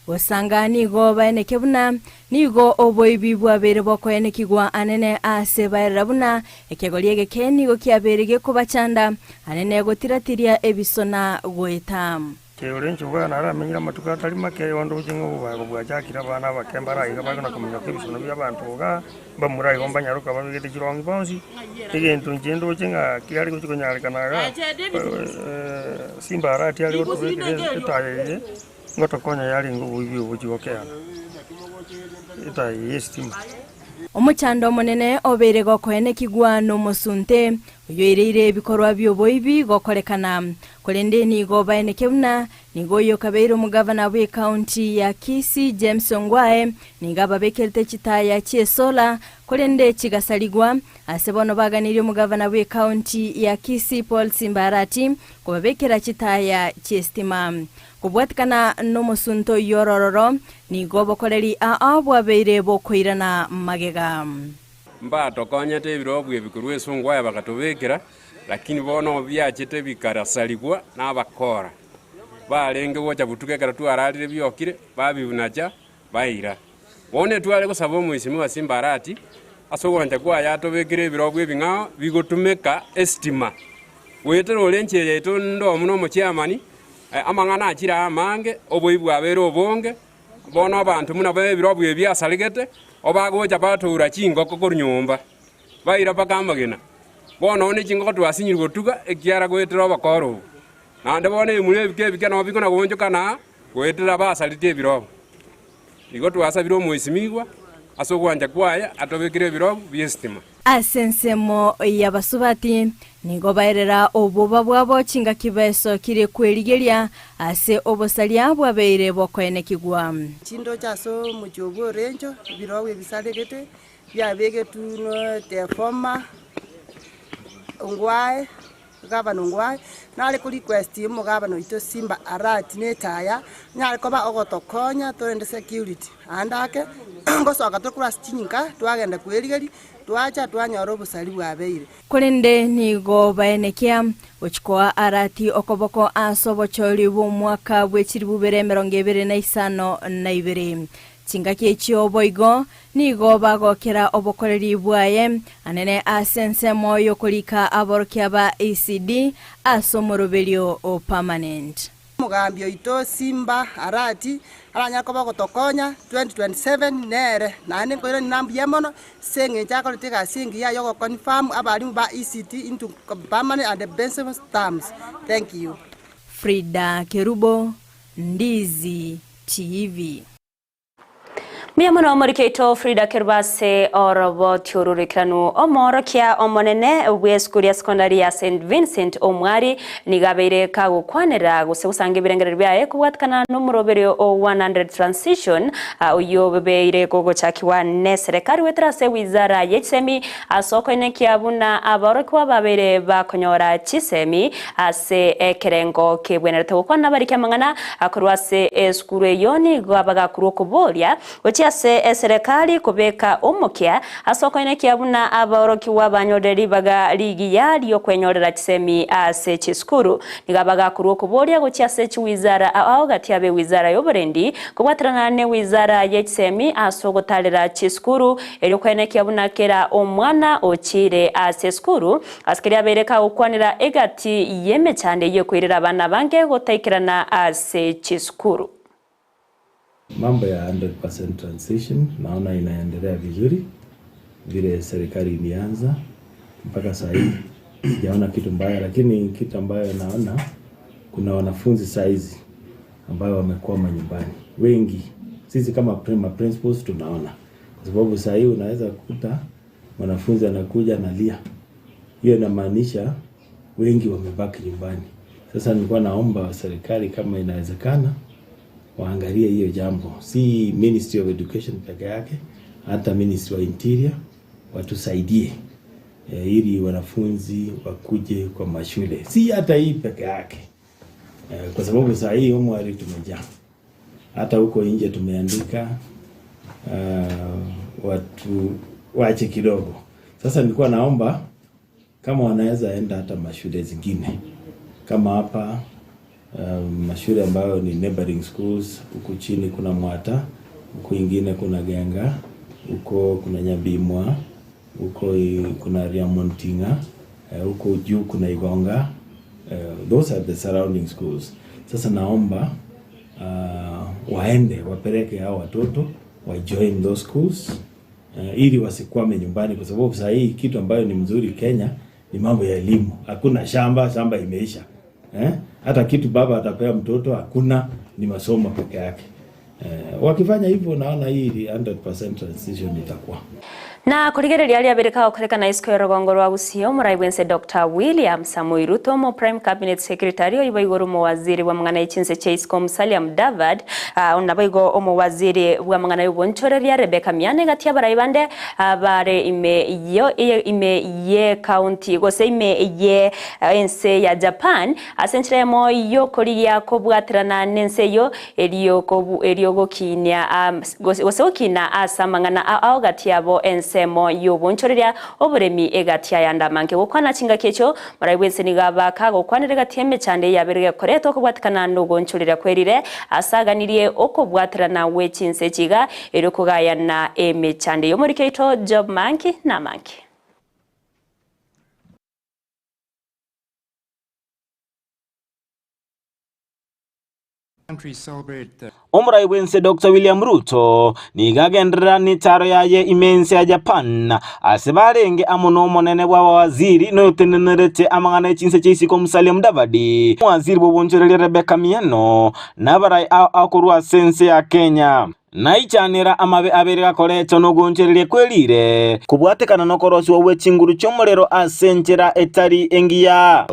Gosanga nigo baeneke buna nigo oboibi bwabeire bokoenekigwa anene aase baerera buna ekegori egeke nigo kiabeire gekobachanda anene gotiratiria ebisona goeta. Ore inche bwana aramenyire amatuko atari make, onde oche ng'a obobago bwachakire abana abake mbare aiga bare na kominyoka ebisono bi'abanto iga, mbamura igo mbanyaroka babegete chirongi bonsi. Egento inche ndoche ng'a kiare gochia konyarekana iga, simba arati are gotobekera etaya eye. Ngotokonya yarenge oboibi obochie gokeana etaya eye y'esitima. Omochando omonene obeire gokoenekigwa nomosunte, oyoireire ebikorwa bi'oboibi gokorekana. Korende nigo baeneke buna nigo oyo okabeire omogavana bw'ecounty ya Kisii James Ongwae nigo ababekerete chitaya chi'esola korende chigasarigwa ase bono baganirie omogavana bw'ecounty ya Kisii Paul Simba Arati kobabekera chitaya chi'esitima. Kobwatikana nomosunte oyio orororo, nigo obokoreri aa bwabeire bokoirana magega. Mbatokonyete ebirobwa ebi korwa esungwa aye bagatobekera, lakini bono biachete bikarasarigwa nabakora. Barenge gocha botuko ekero twararire biokire, babibunacha, baira. Bono etware gosaba omoisimigwa Simbarati, ase ogwancha kwaye atobekere ebirobwa ebing'ao bigotumeka esitima. Goetera ore enchera yaito ndomo na omochiamani, amang'ana achire amange, oboibi bwabeire obonge, bono abanto buna b'ebirobwa ebi biasaregete, obagocha batoura chingoko korwa nyomba, baira mpaka amagena. Bono one chingoko twasinyire gotuga, ekiagera goetera obokora obo. Naende bono ebimura ebike ebike nabo bikona goonchoka na goetera abasareti ebirogo. Igo twasabire omoisimigwa ase ogwancha kwaye atobekere ebirogo bi'esitima. Ase ensemo y'abasubati, nigo baerera obwoba bwabo chingaki baesokirie kwerigeria ase obosaria bwabeire bokoenekigwa. Chindoche ase omochie obwo orencho, ebirogo ebisaregete, biabegetwe no the former Ongwae. Gavana Ongwae nare ko request omogavana oito Simba Arati na etaya nyare koba ogotokonya torende security aande ake ngosoka tore korwa ase chinyinka twagenda kwerigeria twacha twanyora obosari bwabeire. Korende nigo baenekia gochia koa Arati okoboko ase obochori bw'omwaka bwe chilifu bibere emerongo ebere na isano na ibere. Chingaki echio boigo nigo bagokera obokoreri bwaye anene ase ensemo y'okorika aborokia ba ECD ase omoroberio o permanent. Omogambi oito Simba Arati aranyare koba ogotokonya 2027 nere naende nkoirania na mbuya mono ase eng'encho akorete egasi engiya ya ogoconfirm abalimu ba ECD into permanent and pensionable terms. Thank you. Frida Kerubo, Ndizi TV. Mbuya mono omoriki oito Frida Kerubo ase oroboti ororoikeranu. Omoorokia omonene bw'esukuru ya sekondari ya St Vincent Omwari nigo abeire kagokwanera gose gosanga ebirengererio biaye kobwatikana nomoroberio o 100 Transition oyio obeire gogochakigwa neserekari goetera ase wizara ye chisemi ase okoenekia buna abaorokigwa babeire bakonyora chisemi Ase ekerengo kebwenerete gokwana nabariki amang'ana akorwa ase esukuru eyio nigo abagakorwa okoboria gochia ase eserekari kobeka omokia ase okoenekia buna abaorokigwa banyorire ribaga rigiya ri'okwenyorera chisemi ase chisukuru. Nigo abagakorwa okoboria gochia ase chiwizara ao gati ab'ewizara y'oborendi kobwaterana n'ewizara ye chisemi ase ogotarera chisukuru erio koenekia buna kera omwana ochiire ase esukuru Ase keria abeire kagokwanera egati y'emechando eyio ekoirera abana abange gotaikerana ase chisukuru. Mambo ya 100% transition naona inaendelea vizuri vile serikali ilianza mpaka saa hii sijaona kitu mbaya, lakini kitu ambayo naona kuna wanafunzi saa hizi ambayo wamekwama nyumbani wengi. Sisi kama prima principals tunaona, kwa sababu saa hii unaweza kukuta mwanafunzi anakuja analia, hiyo inamaanisha wengi wamebaki nyumbani. Sasa nilikuwa naomba serikali kama inawezekana waangalie hiyo jambo, si Ministry of Education peke yake, hata Ministry wa Interior watusaidie e, ili wanafunzi wakuje kwa mashule, si hata hii peke yake e, kwa sababu saa hii umwari tumejaa, hata huko nje tumeandika uh, watu wache kidogo. Sasa nilikuwa naomba kama wanaweza enda hata mashule zingine kama hapa um, mashule ambayo ni neighboring schools. Huku chini kuna Mwata, huku ingine kuna Genga, huko kuna Nyabimwa, huko kuna Riamontinga, huko juu kuna Igonga. Those are the surrounding schools. Sasa naomba waende wapeleke hao watoto wa join those schools ili wasikwame nyumbani, kwa sababu saa hii kitu ambayo ni mzuri Kenya ni mambo ya elimu. Hakuna shamba, shamba imeisha eh? Hata kitu baba atapea mtoto hakuna, ni masomo peke yake. Eh, wakifanya hivyo naona hii 100% transition itakuwa na kurigereria aria abere kagokorekana isiko ya rogongo rwa Gusii omorai bwense Dr William Samoei Ruto omo Prime Cabinet Secretary oibo igoro omowaziri bwa mang'ana echinse chia isiko Musalia Mudavadi uh, nabo igo omowaziri bwa mang'ana y'obonchoreria Rebecca Miano egati abarai bande bare ime yo ime ye county gose ime ye ense ya Japan ase enchera emo yokorigia kobwaterana nense eyo eriogokinia um, gose gokina ase amang'ana ao gati yabo ensemo y'obonchoreria oboremi egati ayandamanke gokwana chingaki echo morai bwense niga bakagokwanera egati emechando yabere gekoretwa okobwatekana nogonchoreria kwerire asaganirie okobwaterana gwe chinse chiga eri kogayana emechando yomorike ito Job Manki na Manki. Omorai bwense Dr William Ruto niga agenderera necharo yaye imense ya Japan ase barenge amo nomonene bwa bawaziri noyotenenerete amang'ana echinse chia isiko Musalia Mudavadi omowaziri bwa Rebecca Miano nabarai akorwa ase ense ya Kenya naichanera amabe abere gakoretwo nogonchereria kwerire kobwatekana nokorosiwa bwe chinguru chiomorero ase enchera etari engiya.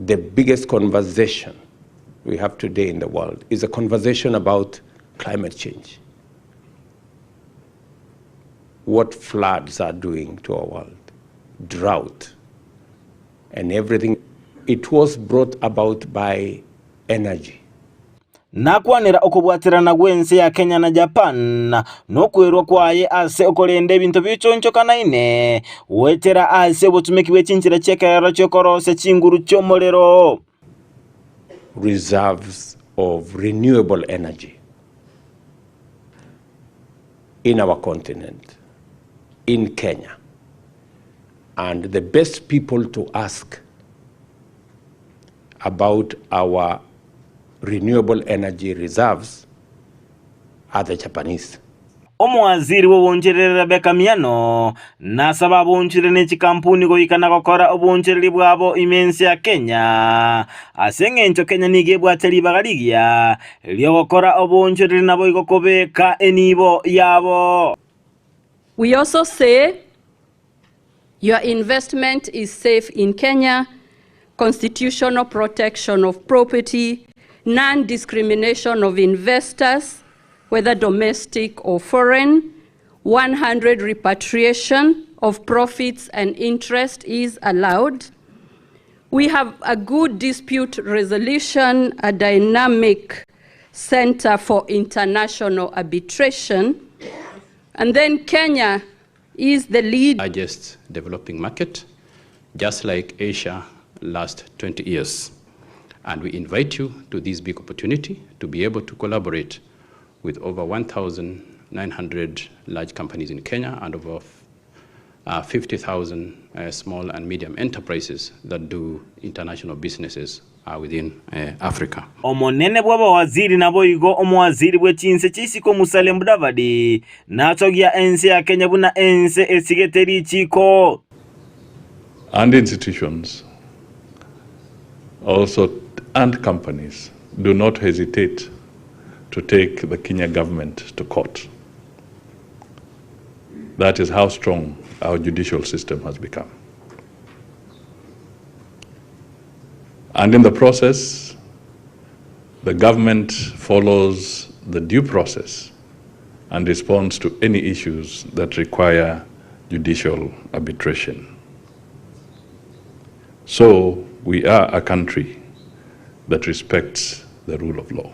The biggest conversation we have today in the world is a conversation about climate change. What floods are doing to our world, drought, and everything. It was brought about by energy. Nakwanera okobwaterana gwense ya Kenya na Japan nokwerwa kwaye ase okorenda ebinto bichonchokanaine wetera ase obotumeki bwe chinchera chi'ekerero chiokorosia chinguru chi'omorero. Reserves of renewable energy in our continent, in Kenya. And the best people to ask about our renewable energy reserves are the Japanese. Omowaziri bw'obonchereri Rebecca Miano nasaba abonchereri ne chikampuni goikana gokora obonchereri bwabo imense ya Kenya ase eng'encho Kenya nigo ebwate ribaga rigiya riogokora obonchereri nabo igo kobeka enibo yabo. We also say your investment is safe in Kenya, constitutional protection of property, non-discrimination of investors, whether domestic or foreign, 100 repatriation of profits and interest is allowed. We have a good dispute resolution, a dynamic center for international arbitration. And then Kenya is the lead. Largest developing market, just like Asia last 20 years. And we invite you to this big opportunity to be able to collaborate with over 1,900 large companies in Kenya and over 50,000 small and medium enterprises that do international businesses within Africa. Omonene bw'abawaziri nabo igo omowaziri bw'echinse chisiko Musalia Mudavadi nachogia ense ya Kenya buna ense esigete richiko. And institutions also and companies do not hesitate to take the Kenya government to court. That is how strong our judicial system has become. And in the process, the government follows the due process and responds to any issues that require judicial arbitration. So we are a country that respects the rule of law.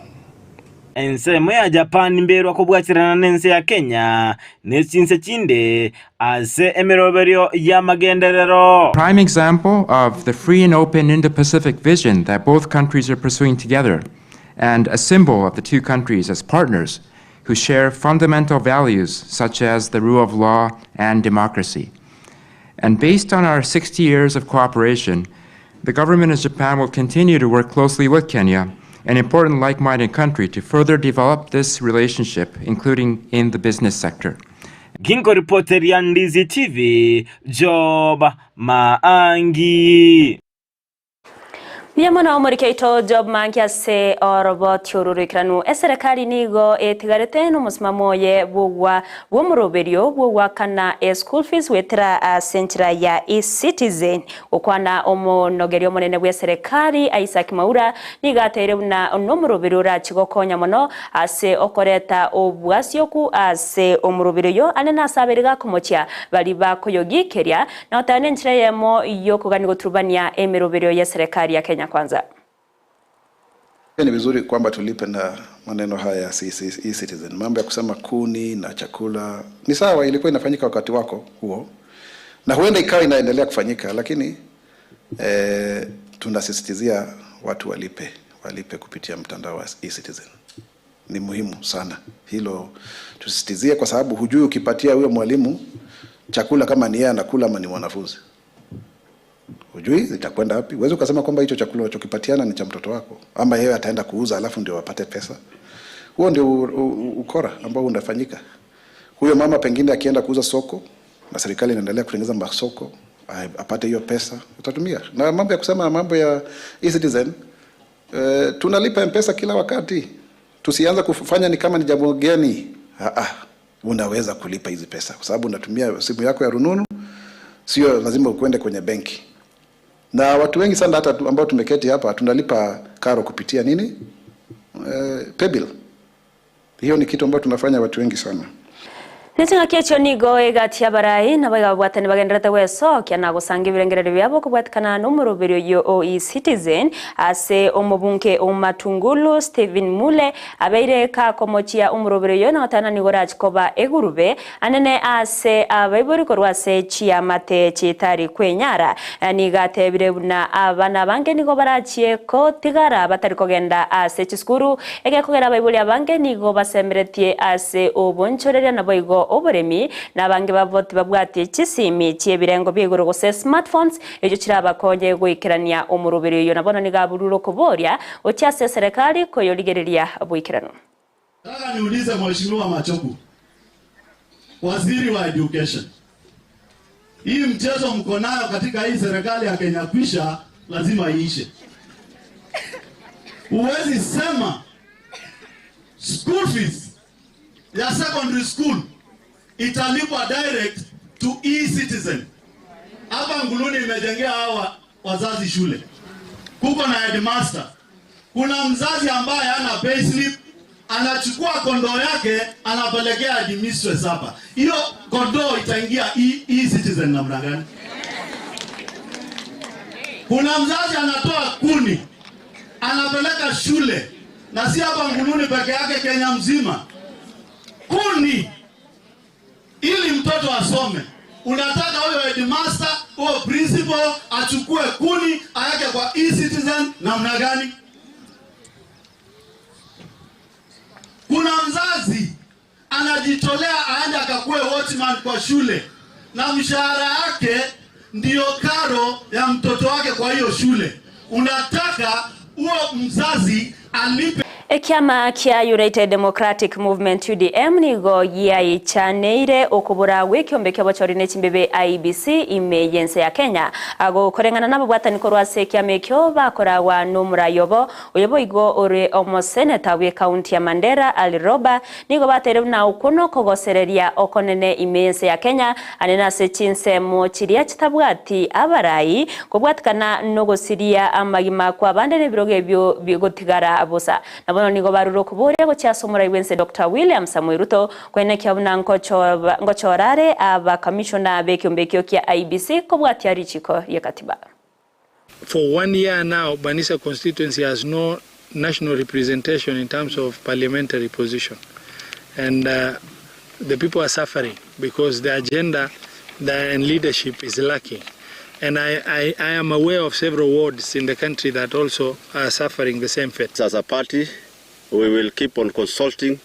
Ensemo ya Japan mberwa kobwacherana nense ya Kenya ne chinse chinde ase emeroberio y'amagenderero. Prime example of the free and open Indo-Pacific vision that both countries are pursuing together, and a symbol of the two countries as partners who share fundamental values such as the rule of law and democracy. And based on our 60 years of cooperation, the government of Japan will continue to work closely with Kenya, an important like-minded country, to further develop this relationship, including in the business sector. Ginkoripoteria Ndizi TV, Job Maangi. Mbuya mono omoriki oito Job Maangi ase oroboti oru roikeranu. Eserekari nigo etigarete nomosimamo oye bw'ogwa bw'omoroberio bw'ogoakana eschool fees goetera ase enchera ya eCitizen. Gokwana omonogeri omonene bw'eserekari Isaac Mwaura nigo ateire buna nomoroberio orachi gokonya mono ase okoreta obwasioku ase omoroberio oyo ande nase abere gakomochia baria bakoyogikeria na goteba nenchera eyemo y'okogania goturubania emeroberio y'eserekari ya Kenya Kwanza. Pia ni vizuri kwamba tulipe na maneno haya ya e-citizen. Mambo ya kusema kuni na chakula ni sawa, ilikuwa inafanyika wakati wako huo na huenda ikawa inaendelea kufanyika, lakini eh, tunasisitizia watu walipe, walipe kupitia mtandao wa e-citizen. Ni muhimu sana hilo tusisitizie, kwa sababu hujui ukipatia huyo mwalimu chakula kama ni yeye anakula ama ni mwanafunzi, hujui zitakwenda wapi. Huwezi ukasema kwamba hicho chakula unachokipatiana ni cha mtoto wako, ama yeye ataenda kuuza alafu ndio apate pesa. Huo ndio ukora ambao unafanyika. Huyo mama pengine akienda kuuza soko na serikali inaendelea kutengeneza masoko apate hiyo pesa utatumia. Na mambo ya kusema mambo ya e-citizen eh, tunalipa M-Pesa kila wakati. Tusianze kufanya ni kama ni jambo geni. Ah, ah, unaweza kulipa hizi pesa kwa sababu unatumia simu yako ya rununu, sio lazima ukwende kwenye benki. Na watu wengi sana hata ambao tumeketi hapa tunalipa karo kupitia nini? Eh, paybill. Hiyo ni kitu ambayo tunafanya watu wengi sana. Neching'aki echio nigo egati y'abarai nabo iga babwatani bagenderete gwesokia na gosanga ebirengererio biabo kobwatikana na omoroberio oyio o eCitizen ase omobunge o Matungulu Stephen Mule abeire kakomochia omoroberio oyio na goteba nigo orachi koba egurube anene ase abaibori korwa ase chiamate chitari kwenyara. Nigo atebire buna abana abange nigo barachie kotigara batari kogenda ase chisukuru egekogera abaibori abange nigo basemeretie ase obonchoreria naboigo oboremi na abange babo tibabwati chisimi chiebirengo bia igoro gose smartphones echio chirabakonye goikerania omoroberio oyio na bono nigo aburure okoboria gochia ase eserekari koyorigereria boikeranu. Nataka niulize Mheshimiwa Machogu, waziri wa education, hii mchezo mko nayo katika hii serikali ya Kenya Kwisha lazima iishe. Huwezi sema school fees ya secondary school italipwa direct to e-citizen. Hapa Nguluni imejengea hawa wazazi shule, kuko na headmaster. Kuna mzazi ambaye hana payslip, anachukua kondoo yake anapelekea headmistress hapa. Hiyo kondoo itaingia e-citizen namna gani? Kuna mzazi anatoa kuni anapeleka shule, na si hapa Nguluni peke yake, Kenya mzima, kuni ili mtoto asome. Unataka huyo headmaster, huyo principal achukue kuni aweke kwa e-citizen namna gani? Kuna mzazi anajitolea aende akakue watchman kwa shule na mshahara yake ndiyo karo ya mtoto wake kwa hiyo shule. Unataka huo mzazi alipe. Ekiama kia United Democratic Movement, UDM, nigo giaichaneire okobora gw'ekiombe ki'obochori ne chimbebe IEBC ime y'ense ya Kenya. Agokoreng'ana nababwatani korwa ase ekiama ekio bakoragwa n'omorai obo, oyo boigo ore omoseneta bw'ekaunti ya Mandera Ali Roba, nigo bateire buna okwo nokogosereria okonene ime y'ense ya Kenya ane nase chinsemo chiria chitabwati abarai kobwatikana nogosiria amagima kw'abande nebirogo ebio bigotigara bosa. Na bono nigo barure okoboria gochia ase omorai bw'ense Doctor William Samoei Ruto koenekia buna ngochora are abakamishona b'ekiombe ekio kia IEBC kobwatia richiko ri'ekatiba. For one year now, Banisa constituency has no national representation in terms of parliamentary position. And uh, the people are suffering because the agenda and leadership is lacking. And I, I, I am aware of several wards in the country that also are suffering the same fate. As a party, we will keep on consulting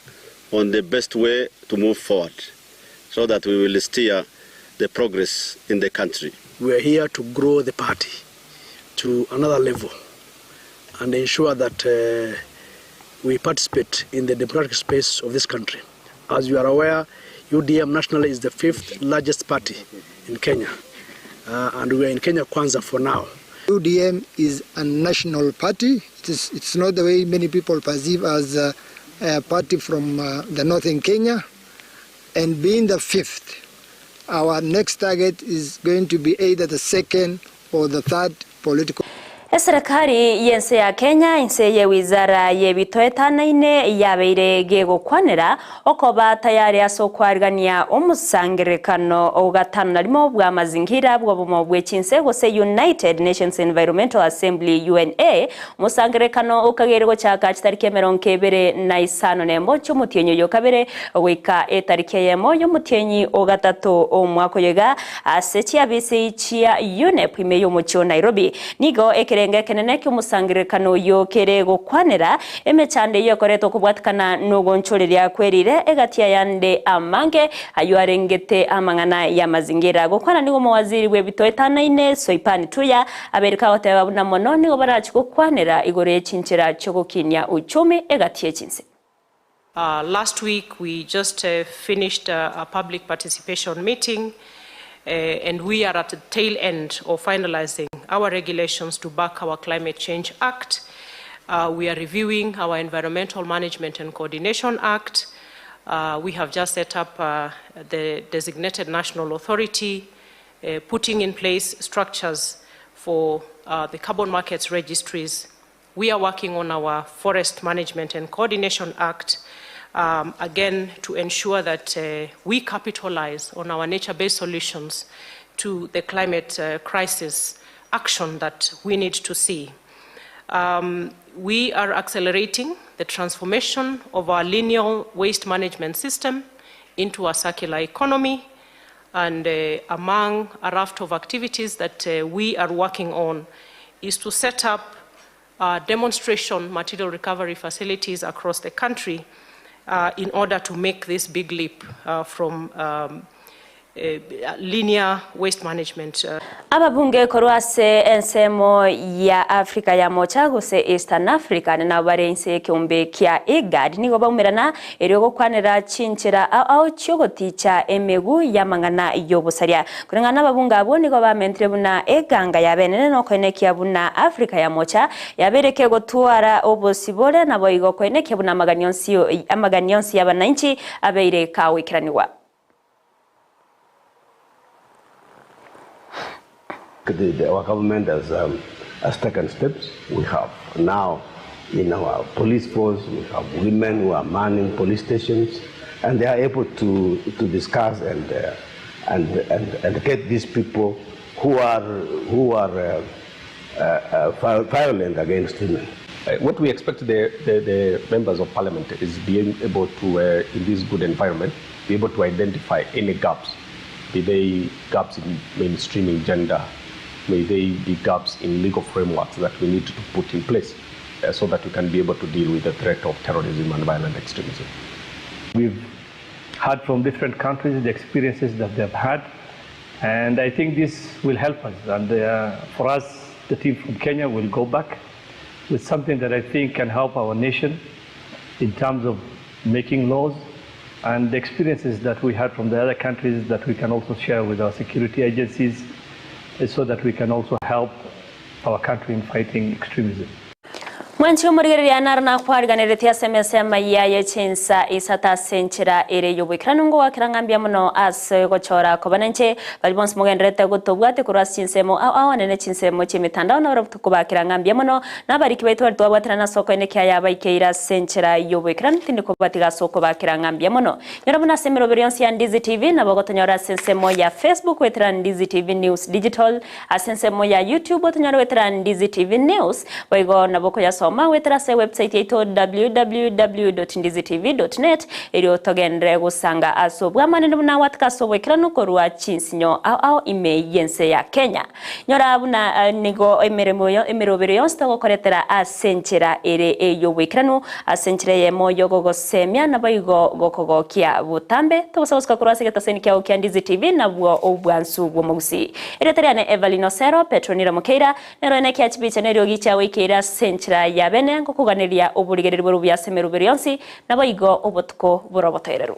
on the best way to move forward so that we will steer the progress in the country. We are here to grow the party to another level and ensure that uh, we participate in the democratic space of this country. As you are aware, UDM nationally is the fifth largest party in Kenya, uh, and we are in Kenya Kwanza for now. UDM is a national party. It is, it's not the way many people perceive as a, a party from uh, the northern Kenya. And being the fifth, our next target is going to be either the second or the third political Eserekari y'ense ya Kenya ense ye wizara y'ebitoetanaine yabeire gegokwanera okoba tayari ase okwarigania omosangerekano ogatano na rimo bwa mazingira bw'obomo bw'echinse gose United Nations Environmental Assembly UNA omosangerekano okagere gochaka chitariki emerongo ebere na isano na emo chi'omotienyi oyo kabere goika etariki eyemo y'omotienyi ogatato omwaka oyo iga ase chiabisi chia UNEP ime y'omochie o Nairobi nigo ekerenge ekenene ki'omosangerekano oyo kere gokwanera emechando eyio ekoretwo kobwatikana nogonchoreria kwerire egatia yande amange ayo arengete amang'ana ya mazingira gokwana nigo omowaziri bwa ebitoetanaine Soipan Tuya abereka goteba buna mono nigo barachi gokwanera igoro y'echinchera chiogokinia uchumi egati y'echinse Uh, last week, we just finished a public participation meeting, and we are at the tail end of finalizing our regulations to back our Climate Change Act. We are reviewing our Environmental Management and Coordination Act. We have just set up the designated national authority, putting in place structures for the carbon markets registries. We are working on our Forest Management and Coordination Act, again, to ensure that we capitalize on our nature-based solutions to the climate crisis action that we need to see. We are accelerating the transformation of our linear waste management system into a circular economy. And among a raft of activities that we are working on is to set up demonstration material recovery facilities across the country in order to make this big leap from linear waste management. Ababunge korwa ase ensemo ya Africa ya mocha gose Eastern Africa nabo bare inse ekiombe kia IGAD nigo baumerana erio gokwanera chinchera ao chiogoticha emegu y'amang'ana y'obosaria kureng'ana ababunge abwo nigo bamentire buna eganga yabenene nokoenekia buna Africa ya mocha yabereke gotwara obosibore nabo igo koenekia buna amagani onsi y'abananchi abeire kawikiraniwa. Our government has taken steps. We have now in our police force, we have women who are manning police stations, and they are able to discuss and get these people who are violent against women. What we expect the members of parliament is being able to, in this good environment, be able to identify any gaps, be they gaps in mainstreaming gender, may they be gaps in legal frameworks that we need to put in place so that we can be able to deal with the threat of terrorism and violent extremism. We've heard from different countries the experiences that they've had, and I think this will help us. And for us, the team from Kenya will go back with something that I think can help our nation. in terms of making laws and the experiences that we had from the other countries that we can also share with our security agencies so that we can also help our country in fighting extremism. Mwanche omorigereria naro nakwariganeretie ase emesa y'amayia ye chinsa isato ase enchera ere y'oboikeranu ngogakera ng'a mbuya mono ase gochora koba nainche. Baria bonsi mogendererete gotobwatia korwa ase chinsemo ao ao ane ne chinsemo chi'emetandao nabarabwo tokobakera ng'a mbuya mono. Na abariki baito baria twabwaterana ase okoenekia aya abaikeire ase enchera y'oboikeranu tindi kobatiga ase okobakera ng'a mbuya mono. Nyora buna ase emeroberi yonsi ya Ndizi TV nabo ogotonyora ase ensemo ya Facebook goetera Ndizi TV News Digital, Ase ensemo ya YouTube otonyore goetera Ndizi TV News, boigo nabo okoyasoma goetera ase ewebsite yaito www.ndizitv.net erio togenderere gosanga ase obwamanene buna gwatika ase oboikeranu korwa chinsinyo ao ao ime y'ense ya Kenya. Nyora buna nigo emeremo emerobero yonsi togokoretera ase enchera ere ey'oboikeranu ase enchera eyemo y'ogogosemia naboigo gokogokia botambe. Togosa gosuka korwa ase egetaseni kiao kia Ndizi TV nabwo obwansu bw'omogusii. Erieta riane Evelyn Osero, Petronila Mokeira, nero ene ekia chibicha na eriogi chiagoikeire ase enchera ya bene, ngokoganeria oborigereria bore obuya ase emeroberi yonsi, naboigo obotuko bore obotoereru.